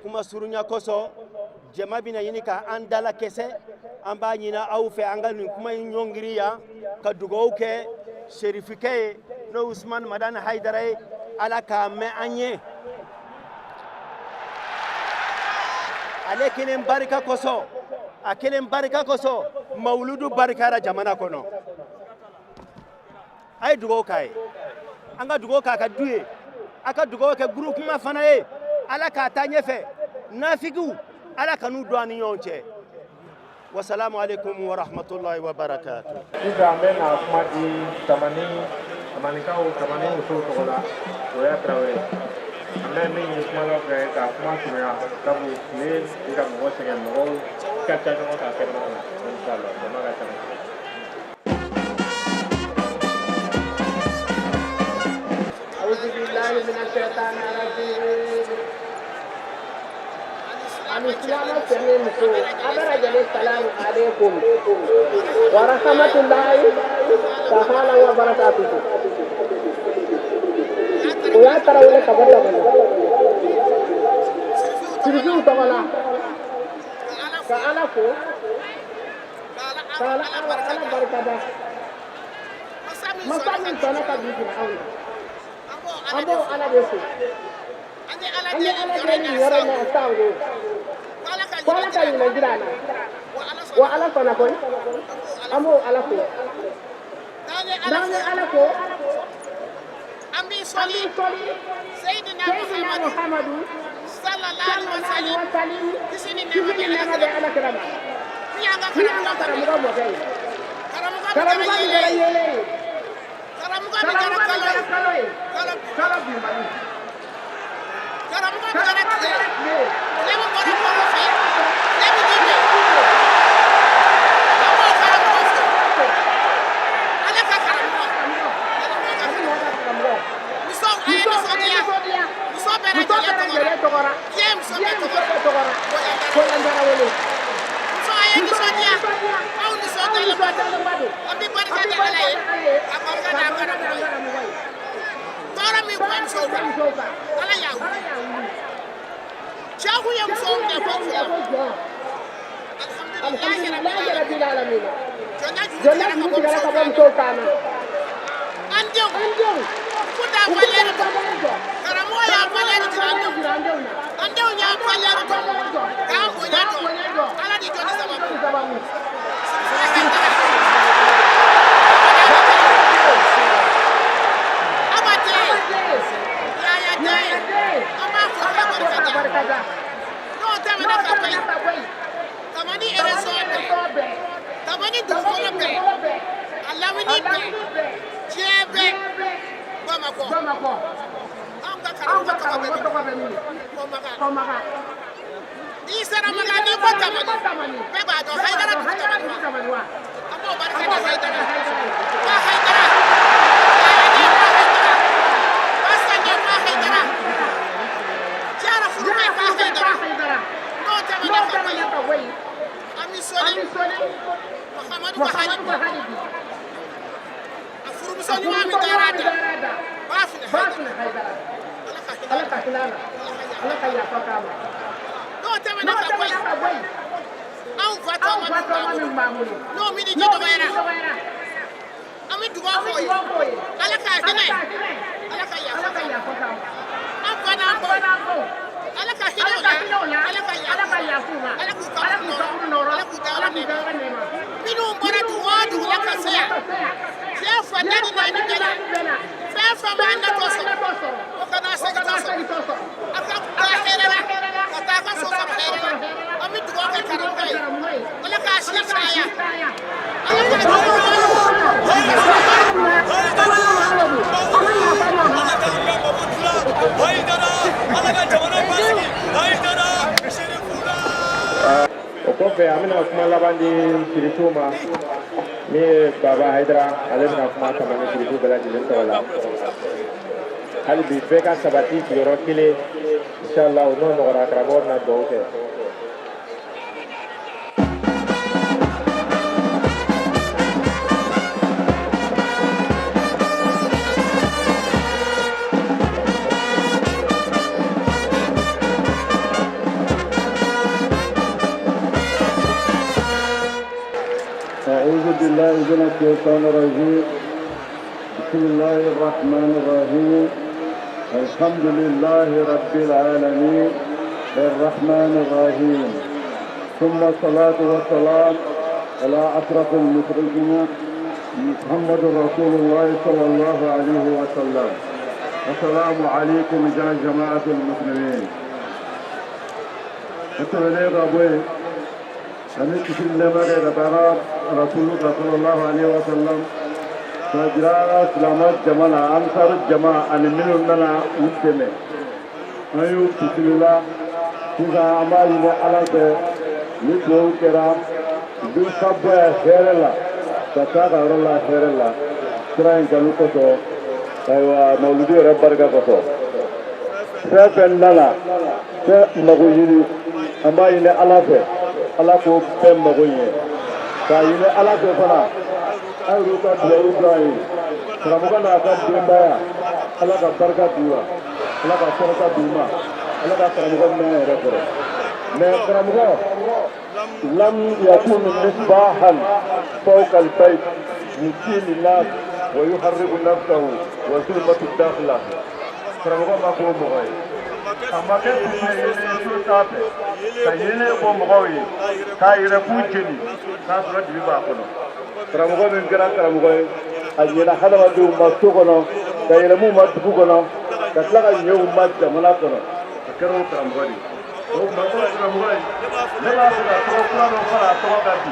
kuma surunya kosɔn, jama bɛna ɲini ka an dalakɛsɛ. An b'a ɲini aw fɛ, an ka nin kuma in ɲɔngiri yan ka dugawu kɛ serifikɛ ye, n'o Usumani Madani Hayidara ye. Ala k'a mɛn an ye. Ale kelen barika kosɔn, a kelen barika kosɔn, mawuludu barikara jamana kɔnɔ. A ye dugawu k'a ye, an ka dugawu k'a ka du ye, a ka dugawu kɛ groupement fana ye. Ala k'a taa ɲɛfɛ. Nafigiw, Ala kan'u don an ni ɲɔgɔn cɛ. Wasalamu alaikum wa rahmatullahi wa barakatuh. Sisan an bɛ na kuma di Tamani, Tamanikaw, Tamani musow tɔgɔ la, o y'a Tarawele. An bɛ min ɲini kumalaw fɛ, ka kuma surunya, sabu tile bɛ ka mɔgɔ sɛgɛn, mɔgɔw ka ca ɲɔgɔn kan kɛnɛma na. Inshallah, jama ka ca kosɛbɛ. أعوذ بالله من الشيطان الرجيم. Ani silamɛ cɛ ni muso, a bɛɛ lajɛlen, salamu aleykum wa rahmatulahi taala wa barakatuhu. O y'a Tarawele ka bɔ Tamani sirifiw tɔgɔ la, ka Ala fo, ka Ala barikada, masa min sɔnna ka bi jira anw na, an b'o Ala de fo. An ye Ala deli nin yɔrɔ in na sango ko Ala ka ɲuman jira an na, wa Ala sɔnna koyi. An b'o Ala fo. N'an ye Ala fo, an b'i an sɔli b'i sɔli Seyidina Seyidina Muhamadu Muhamadu sallallahu alaihi sallallahu wasallam, alaihi wasallam, kisi ni kisi nɛɛma ni bɛ nɛɛma bɛ Ala kira ma, min y'an ka min y'an ka karamɔgɔ karamɔgɔ mɔkɛ ye, karamɔgɔ min kɛra karamɔgɔ min kɛra yeelen ye, yeelen ye, karamɔgɔ min kɛra karamɔgɔ min kalo kɛra ye, kalo ye, kalo kalo binbali, karamɔgɔ min kɛra karamɔgɔ min tile kɛra tile ye, tile min bɔra kɔrɔ fɛ, tile tile min b'i min bɛn, b'i bɛn, an b'o karamɔgɔ fo. Ale ka karamɔgɔ karamɔgɔ ale mɔ ka ale mɔ karamɔgɔ ka karamɔgɔ. Musow, a ye Musow, a ye nisɔndiya. nisɔndiya. Muso bɛɛ Muso lajɛlen bɛɛ tɔgɔra lajɛlen tɔgɔra, diɲɛ muso diɲɛ bɛɛ muso tɔgɔra bɛɛ tɔgɔra. Bonya Bonya Tarawele. Tarawele. Muso, a ye Muso, a ye nisɔndiya. nisɔndiya. Aw Aw nisɔndiyalenba don. nisɔndiyalenba don. An bɛ An barika bɛ da Ala barika ye da Ala ye, ka barika ka da an barika da karamɔgɔ an ye. karamɔgɔ ye. Tɔɔrɔ min kun bɛ Tɔɔrɔ musow min bɛ kan, musow kan, Ala y'a Ala wuli. y'a wuli. Cɛw kun ye Cɛw musow kun ye minɛ ko musow minɛ jɔn. ko jɔn. Alhamdulilayi Alhamdulilayi rabbil rabbil alamin. alamina. Jɔnya juru Jɔnya tigɛra ka juru bɔ tigɛra musow ka bɔ kan na. musow kan na. An denw An denw u kun u kun dafalen valeur dɔn. Karamɔgɔ y'a valeur jira an denw na. An denw y'a valeur dɔn. K'an bonya dɔn. Ala ni jɔnni sababu. Aba tɛ yaya tɛ an b'a fo k'a barika da. N'o tɛmɛna ka bɔ yen, Tamani région bɛɛ, Tamani dugukolo bɛɛ, a lamini bɛɛ, diɲɛ bɛɛ, Bamakɔ. Anw ka karamɔgɔ tɔgɔ bɛ min? Kɔmaga. N'i sera Maga n'i ko Tamani, bɛɛ b'a dɔn Hayidara dugu Tamani wa. An b'o barika da Hayidara. Ba Hayidara. Yaya ba Hayidara. Ba Sanjɛ ba Hayidara. Jara Furumɛ ba Hayidara. N'o tɛmɛna ka bɔ yen, an bɛ sɔli Muhamadu ka hali bi. A furumuso ɲuman min taara a da, ba Finɛ Hayidara. Ala ka hinɛ a la. Ala ka yafa k'a ma. N'o tɛmɛna ka bɔ yen, anw fa tɔgɔ min b'an bolo, n'o min ji dɔgɔyara, an bɛ dugawu k'o ye. Ala ka hinɛ, Ala ka yafa k'a ma. An fa n'an baw, Ala ka hinɛ u la, Ala ka yafa u ma, Ala k'u kaburu nɔrɔ, Ala k'u dayɔrɔ nɛɛma. Minnu bɔra dugu o dugu la ka se yan, diɲɛ fan tan ni naani bɛɛ la, fɛn fɛn b'an natɔ sɔrɔ, o kana segin tɔ sɔrɔ. A ka taa hɛrɛ la, ka taa ka so sɔrɔ hɛrɛ la. An bɛ dugawu kɛ karamɔgɔ ye, Ala k'a si caya. Ala k'a O kɔfɛ an bɛna kuma laban di Siritu ma min ye Baba Hayidara, ale bɛna kuma Tamani Siritu bɛɛ lajɛlen tɔgɔ la. Hali bi bɛɛ ka sabati sigiyɔrɔ kelen, inshallah n'o nɔgɔyara karamɔgɔ bɛna dugawu kɛ. أعوذ بالله من الشيطان الرجيم. بسم الله الرحمن الرحيم. الحمد لله رب العالمين الرحمن الرحيم، ثم الصلاة والسلام على أشرف المرسلين محمد رسول الله صلى الله عليه وسلم. السلام عليكم يا جماعة المسلمين. أتولي أبوي ani kisi nɛɛma kɛ ka taga rasulu kan sallallahu alaihi wa sallam, ka jira silamɛ jama la, ansar jama ani minnu nana u dɛmɛ, an y'u bisimila. Sisan an b'a ɲini Ala fɛ ni dugawu kɛra u bɛ ka bɔ yan hɛrɛ la ka taa ka yɔrɔ la hɛrɛ la, sira in kanu kosɔn, ayiwa mawuludu yɛrɛ barika kosɔn. Fɛn fɛn nana fɛn mago ɲini, an b'a ɲini Ala fɛ Ala k'o bɛɛ mago ɲɛ, k'a ɲini Ala fɛ fana an yɛrɛw ka dugawu dɔn an ye. Karamɔgɔ n'a ka denbaya, Ala ka barika d'u la, Ala ka saraka d'u ma, Ala ka karamɔgɔ mɛn yɛrɛ kɔrɔ. Mais karamɔgɔ lam yakunu misbahan fawqa albayt yusi linnas wa yuharribu nafsahu wa zulmatu dakhila. Karamɔgɔ ma k'o mɔgɔ ye, a ma kɛ kun ye so sanfɛ ka yeelen bɔ mɔgɔw ye k'a yɛrɛ k'u jeni k'a sɔrɔ dibi b'a kɔnɔ. Karamɔgɔ min kɛra karamɔgɔ ye, a ɲɛna hadamadenw ma so kɔnɔ, ka yɛlɛm'u ma dugu kɔnɔ, ka tila ka ɲɛ u ma jamana kɔnɔ, a kɛra o karamɔgɔ de ye. O tuma o karamɔgɔ in, ne b'a fɛ ka tɔgɔ kura dɔ fara a tɔgɔ kan bi.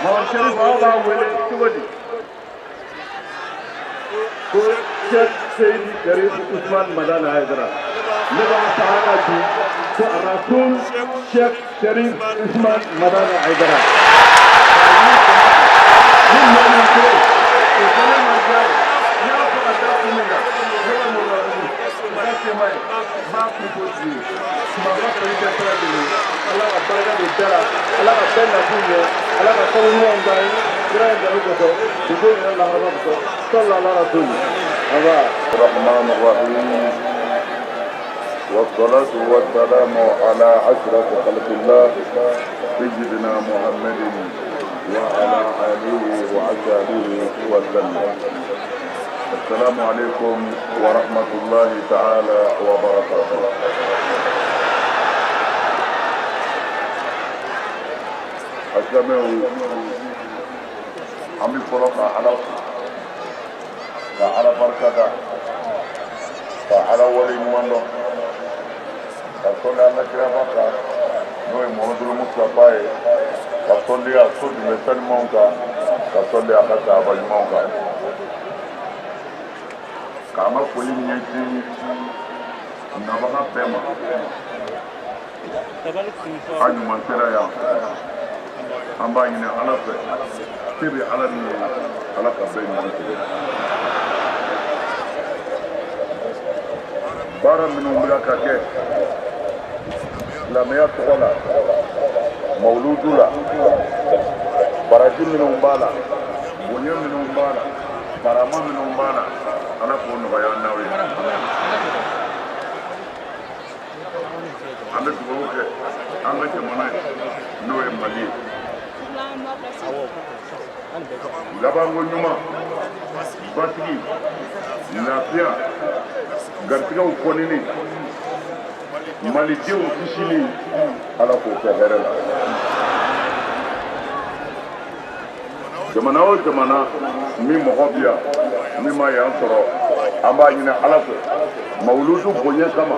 Mamadu Sɛrifu, aw b'a wele cogo di? Ko Cheikh Seydi Sherif Ousmane Madani Haidara. Ne b'a fara ka bi ko Rasoul Cheikh Sherif Ousmane Madani Haidara. Ni maa min ko o fana ma diya ye, n y'a fɔ ka da kun min kan, ne bɛ Moribabugu, o ka tema ye, n b'a kun fɔ tigi ye. Tuma ka foli kɛ bɛɛ lajɛlen ye. Ala ka barika don bɛɛ la, Ala ka bɛɛ nakun ɲɛ, Ala ka sababu ɲumanw d'an ye. Kira in kanu kosɔn, dugu in yɛrɛ laharama kosɔn, sallallahu alaihi wa sallam. الرحمن الرحيم، والصلاة والسلام على أشرف خلق الله سيدنا محمد وعلى آله وأصحابه وسلم. السلام عليكم ورحمة الله تعالى وبركاته. Asilamɛw, an bɛ fɔlɔ ka Ala fo, ka Ala barika da, ka Ala wale ɲuman dɔn, ka sɔli an ka kiraba kan, n'o ye Muhamadu Mustafa ye, ka sɔli a so dunge sanumanw kan, ka sɔli a ka sahaba ɲumanw kan, k'an ka foli ɲɛsin nabaga bɛɛ ma. A ɲuman sera yan, an b'a ɲini Ala fɛ, se bɛ Ala min ye, Ala ka bɛɛ ɲuman tigɛ. Baara minnu bɛ ka kɛ silamɛya tɔgɔ la, mawuludu la, baraji minnu b'a la, bonya minnu b'a la, karama minnu b'a la, Ala k'o nɔgɔya an n'aw ye. An bɛ dugawu kɛ an ka jamana ye, n'o ye Mali ye, labanko ɲuman, basigi, lafiya, garisigɛw kɔnini, malidenw kisili, Ala k'o kɛ hɛrɛ la. Jamana o jamana min mɔgɔ bi yan min ma yan sɔrɔ, an b'a ɲini Ala fɛ, mawuludu bonya kama,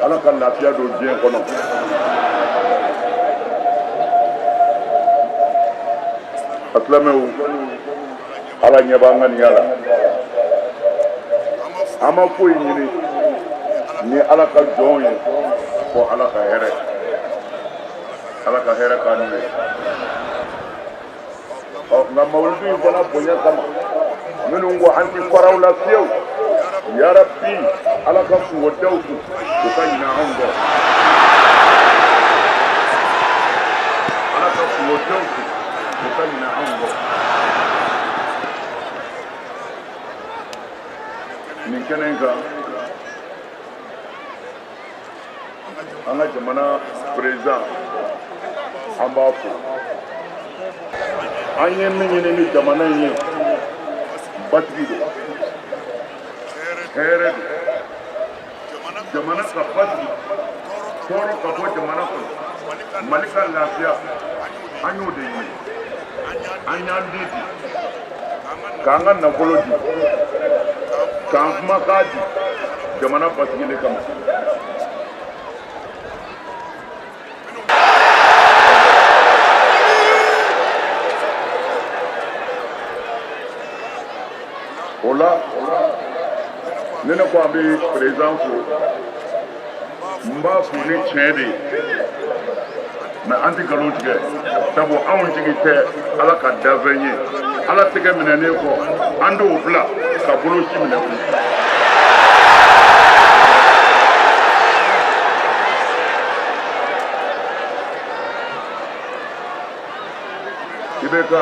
Ala ka lafiya don diɲɛ kɔnɔ. A silamɛw, Ala ɲɛ b'an ŋaniya la. An ma foyi ɲini ni Ala ka jɔnw ye fo Ala ka hɛrɛ, Ala ka hɛrɛ k'an n'u ye. Ɔ nka mawuludu in fana bonya kama, minnu ko an ti faraw la fiyewu, yarabi Ala ka kunko da u kun, u ka ɲinɛ anw kɔ. Ala ka kunko da u kun, u ka ɲinɛ anw kɔ. Nin kɛnɛ in kan, an ka jamana président, an b'a fo. An ye min ɲini ni jamana in ye, basigi don, hɛrɛ don, jamana ka basigi, tɔɔrɔ ka bɔ jamana kɔnɔ, Mali ka lafiya, an y'o de ɲini. An y'an den di, k'an ka nafolo di, k'an kumakan di jamana basigili kama. O la, ni ne ko an bɛ président fo, n b'a fo ni tiɲɛ de ye, mais an tɛ nkalon tigɛ, sabu anw jigi tɛ Ala ka danfɛn ye. Ala tɛgɛ minɛnen kɔ, an t'o bila ka bolo si minɛ kun. IBK,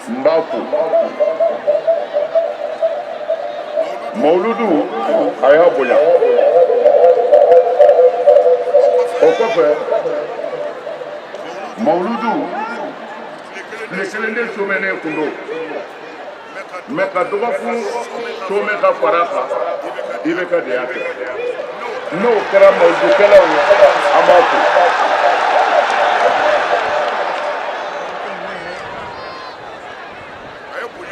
n b'a fo. Mawuludu, a y'a bonya. O kɔfɛ, mawuludu tile kelen de somɛnen kun don, mais ka dɔgɔkun somɛ ka fara a kan, IBK de y'a kɛ. N'o kɛra mawuludukɛlaw ye, an b'a fo.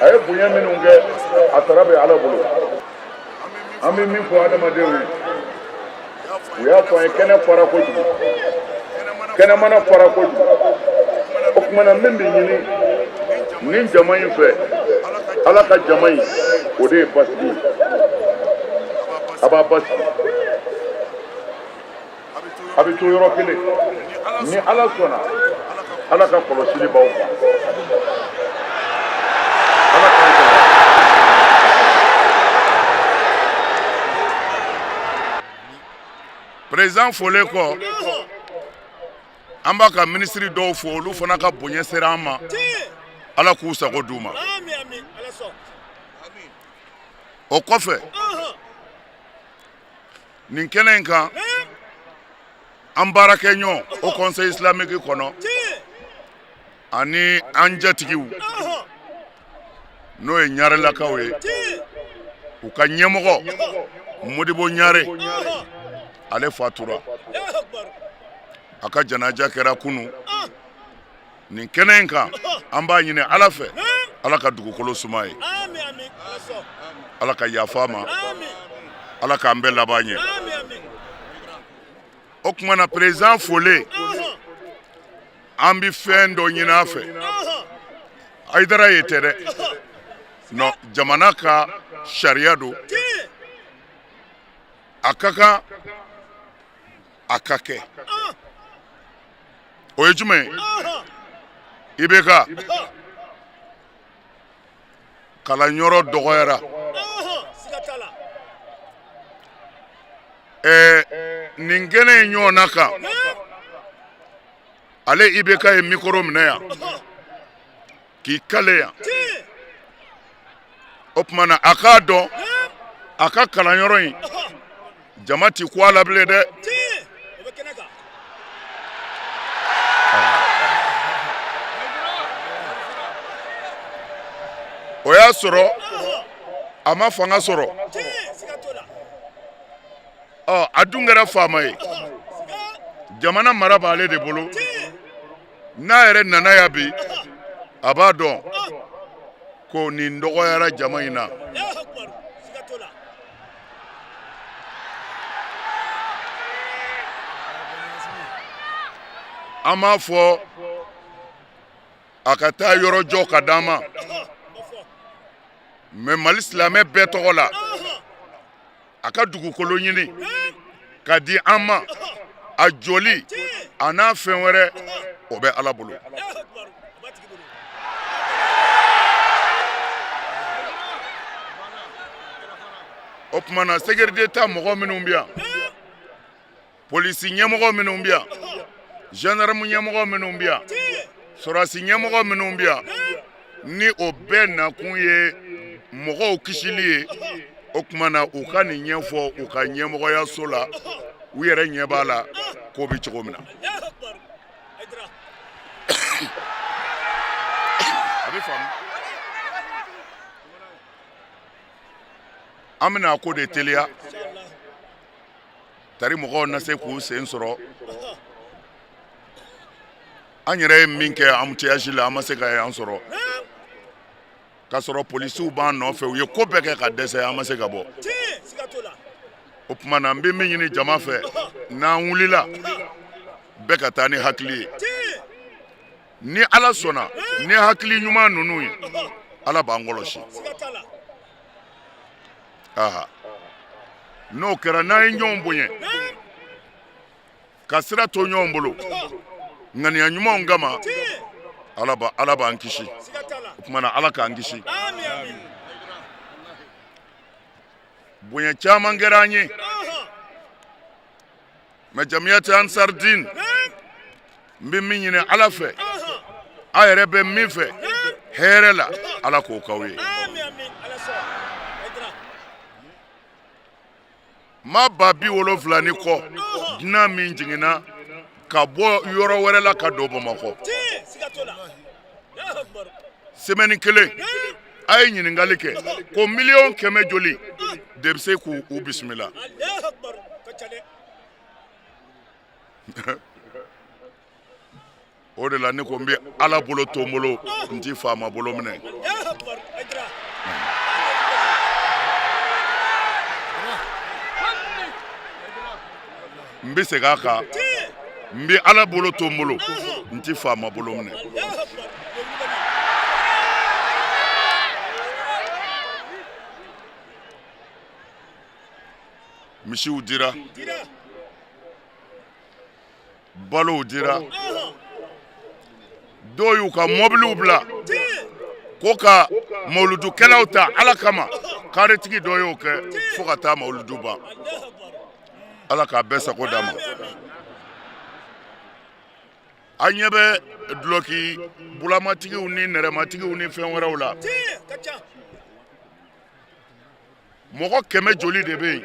A ye bonya minnu kɛ, a sara bɛ Ala bolo. An bɛ min fɔ adamadenw ye, u y'a fɔ an ye, kɛnɛ fara kojugu, kɛnɛmana fara kojugu. O tuma na, min bɛ ɲini nin jama in fɛ, Ala ka jama in, o de ye basigi ye. A b'a basigi, a bɛ to yɔrɔ kelen. Ni Ala sɔnna, Ala ka kɔlɔsili b'aw kan. Ala k'an kɔlɔsi. Président folen kɔ, an b'a ka minisiri dɔw fo, olu fana ka bonya sera an ma. Ala k'u sago d'u ma. O kɔfɛ, nin kɛnɛ in kan, an baarakɛɲɔgɔn Haut Conseil islamique kɔnɔ. Ani an jatigiw n'o ye ɲarelakaw ye, u ka ɲɛmɔgɔ Modibo Ɲare, ale fatura, a ka janaja kɛra kunu nin kɛnɛ in kan. An b'a ɲini Ala fɛ, Ala ka dugukolo suma ye, Ala ka yafa ma, Ala k'an bɛɛ laban ɲɛ. O tuma na, président folen, an bɛ fɛn dɔ ɲini a fɛ. Hayidara ye tɛ dɛ, non, jamana ka sariya don, a ka kan a ka kɛ. O ye jumɛn ye? IBK kalanyɔrɔ dɔgɔyara. Ɛɛ, nin kɛnɛ in ɲɔgɔnna kan, ale IBK ye mikoro minɛ yan k'i kale yan. O tuma na, a k'a dɔn a ka kalanyɔrɔ in, jama ti kun a la bilen dɛ. O y'a sɔrɔ a ma fanga sɔrɔ. Ɔ, a dun kɛra faama ye, jamana mara b'ale de bolo. N'a yɛrɛ nana yan bi, a b'a dɔn ko nin dɔgɔyara jama in na. An b'a fɔ a ka taa yɔrɔ jɔ ka d'an ma, mais Mali silamɛ bɛɛ tɔgɔ la, a ka dugukolo ɲini ka di an ma. A jɔli a n'a fɛn wɛrɛ, o bɛ Ala bolo. O tuma na, sécurité ta mɔgɔ minnu bɛ yan, polisi ɲɛmɔgɔ minnu bɛ yan, gendarme ɲɛmɔgɔ minnu bɛ yan, sɔrɔdasi ɲɛmɔgɔ minnu bɛ yan, ni o bɛɛ nakun ye mɔgɔw kisili ye, o tuma na, u ka nin ɲɛfɔ u ka ɲɛmɔgɔyaso la. U yɛrɛ ɲɛ b'a la ko bɛ cogo min na, a bɛ faamu. An bɛna a ko de teliya tari mɔgɔw na se k'u sen sɔrɔ. An yɛrɛ ye min kɛ embouteillage la, an ma se ka yan sɔrɔ k'a sɔrɔ polisiw b'an nɔfɛ. U ye ko bɛɛ kɛ ka dɛsɛ, an ma se ka bɔ. O tuma na, n bɛ min ɲini jama fɛ, n'an wulila, bɛɛ ka taa ni hakili ye. Ni Ala sɔnna, ni hakili ɲuman ninnu ye, Ala b'an kɔlɔsi. Aha, n'o kɛra, n'an ye ɲɔgɔn bonya ka sira to ɲɔgɔn bolo ŋaniya ɲumanw kama, Ala b'an kisi. O tuma na, Ala k'an kisi. Bonya caman kɛra an ye, mais Jamiyati Ansar Dine, n bɛ min ɲini Ala fɛ, a yɛrɛ bɛ min fɛ hɛrɛ la, Ala k'o k'aw ye. Maa 70,000 ni kɔ, dunan min jiginna ka bɔ yɔrɔ wɛrɛ la ka don Bamakɔ semaine kelen, a ye ɲininkali kɛ ko 100 000 000 joli de bɛ se k'u bisimila? O de la ne ko n bɛ Ala bolo to n bolo, n ti faama bolo minɛ. N bɛ segin a kan, n bɛ Ala bolo to n bolo, n ti faama bolo minɛ. Misiw dira, balow dira, dɔw y'u ka mɔbiliw bila ko ka mawuludukɛlaw ta Ala kama. Karetigi dɔ y'o kɛ fo ka taa mawuludu ban. Ala k'a bɛɛ sago d'a ma. An ɲɛ bɛ dulɔki bulamatigiw ni nɛrɛmatigiw ni fɛn wɛrɛw la. Mɔgɔ kɛmɛ joli de bɛ yen?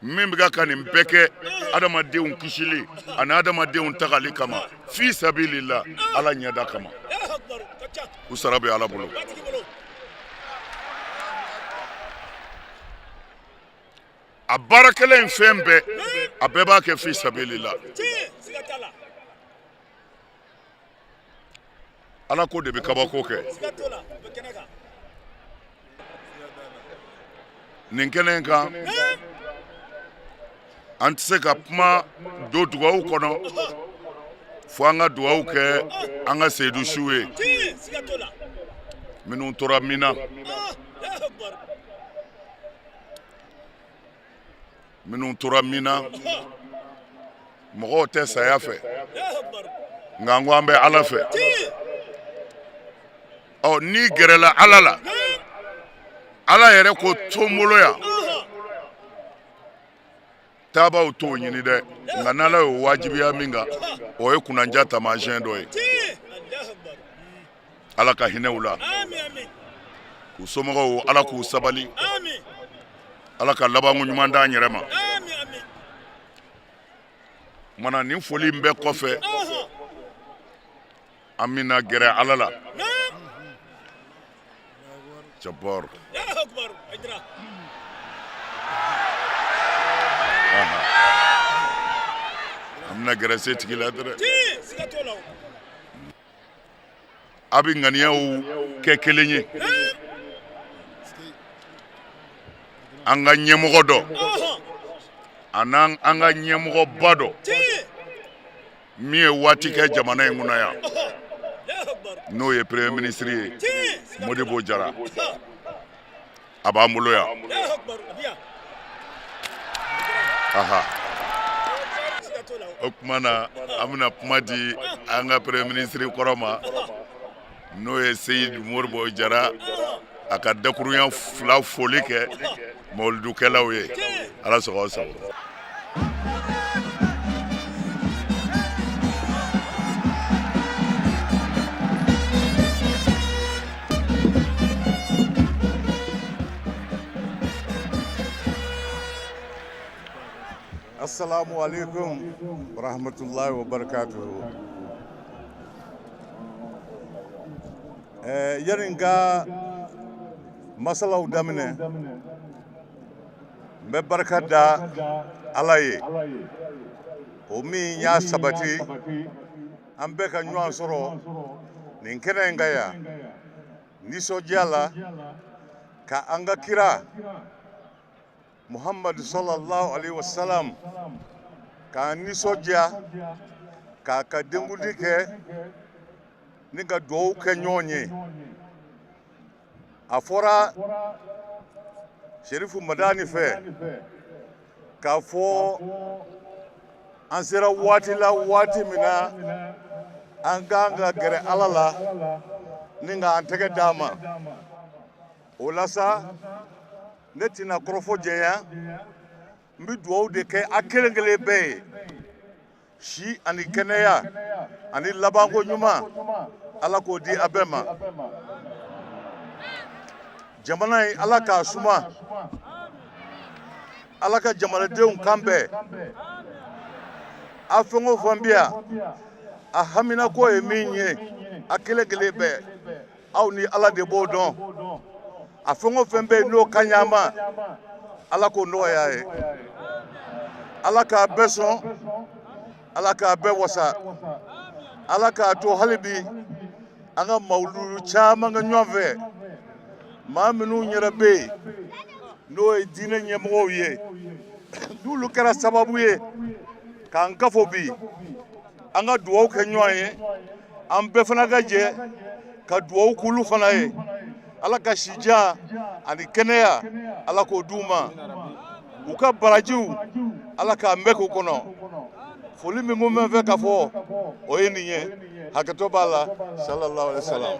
Min bɛ ka nin bɛɛ kɛ adamadenw kisili ani adamadenw tagali kama fi sabilillah, Ala ɲɛda kama, u sara bɛ Ala bolo. A baarakɛla in fɛn bɛɛ, a bɛɛ b'a kɛ fi sabilillah. Ala ko de bɛ kabako kɛ. Nin kɛnɛ in kan, an tɛ se ka kuma don dugawu kɔnɔ fo an ka dugawu kɛ an ka seyidu siw ye minnu tora min na, minnu tora min na. Mɔgɔw tɛ saya fɛ, nka an ko an bɛ Ala fɛ. Ɔ, n'i gɛrɛla Ala la, Ala yɛrɛ ko to n bolo yan. Taabaw t'o ɲini dɛ, nka n'Ala y'o wajibiya min kan, o ye kunnandiya taamasiyɛn dɔ ye. Ala ka hinɛ u la, k'u somɔgɔw, Ala k'u sabali, Ala ka labanko ɲuman d'an yɛrɛ ma. Mana nin foli in bɛɛ kɔfɛ, an bɛna gɛrɛ Ala la. Jabbar, an bɛna gɛrɛ setigi la dɛrɛ. A bɛ ŋaniyaw kɛ kelen ye. An ka ɲɛmɔgɔ dɔ an'an an ka ɲɛmɔgɔba dɔ min ye waati kɛ jamana in kunna yan, n'o ye premier ministre ye, Modibo Jara, a b'an bolo yan. Aha, o tuma na, an bɛna kuma di an ka premier ministre kɔrɔ ma, n'o ye Seyidu Modibo Jara, a ka dakurunya fila foli kɛ mawuludukɛlaw ye. Ala sago sago. Assalamu alaikum wa rahmatullahi wa barakatuhu. Yani n ka masalaw daminɛ, n bɛ barika da Ala ye, o min y'a sabati an bɛɛ ka ɲɔgɔn sɔrɔ nin kɛnɛ in kan yan nisɔndiya la, ka an ka kira Muhammadu sallallahu alaihi wasallam k'a nisɔndiya, k'a ka denkundi kɛ ni ka dugawu kɛ ɲɔgɔn ye. A fɔra Serifu Madani fɛ k'a fɔ an sera waati la, waati min na an kan ka gɛrɛ Ala la ni k'an tɛgɛ d'a ma. O la sa, ne tɛna kɔrɔfɔ janya. N bɛ dugawu de kɛ a kelen kelen bɛɛ ye, si ani kɛnɛya ani labanko ɲuman, Ala k'o di a bɛɛ ma. Jamana in, Ala k'a suma, Ala ka jamanadenw kan bɛn. A fɛn o fɛn bɛ yan, a haminako ye min ye, a kelen kelen bɛɛ, aw ni Ala de b'o dɔn. A fɛn o fɛn bɛ yen n'o ka ɲi an ma, Ala k'o nɔgɔya ye. Ala k'a bɛɛ sɔn, Ala k'a bɛɛ wasa, Ala k'a to hali bi an ka mawuludu caman kɛ ɲɔgɔn fɛ. Maa minnu yɛrɛ bɛ yen n'o ye diinɛ ɲɛmɔgɔw ye, n'olu kɛra sababu ye k'an kafo bi, an ka dugawu kɛ ɲɔgɔn ye, an bɛɛ fana ka jɛ ka dugawu k'olu fana ye. Ala ka sijan ani kɛnɛya, Ala k'o d'u ma. U ka barajiw, Ala k'a mɛn k'u kɔnɔ. Foli min kun bɛ n fɛ ka fɔ, o ye nin ye. Hakɛto b'a la. Sallallahu alaihi wasallam.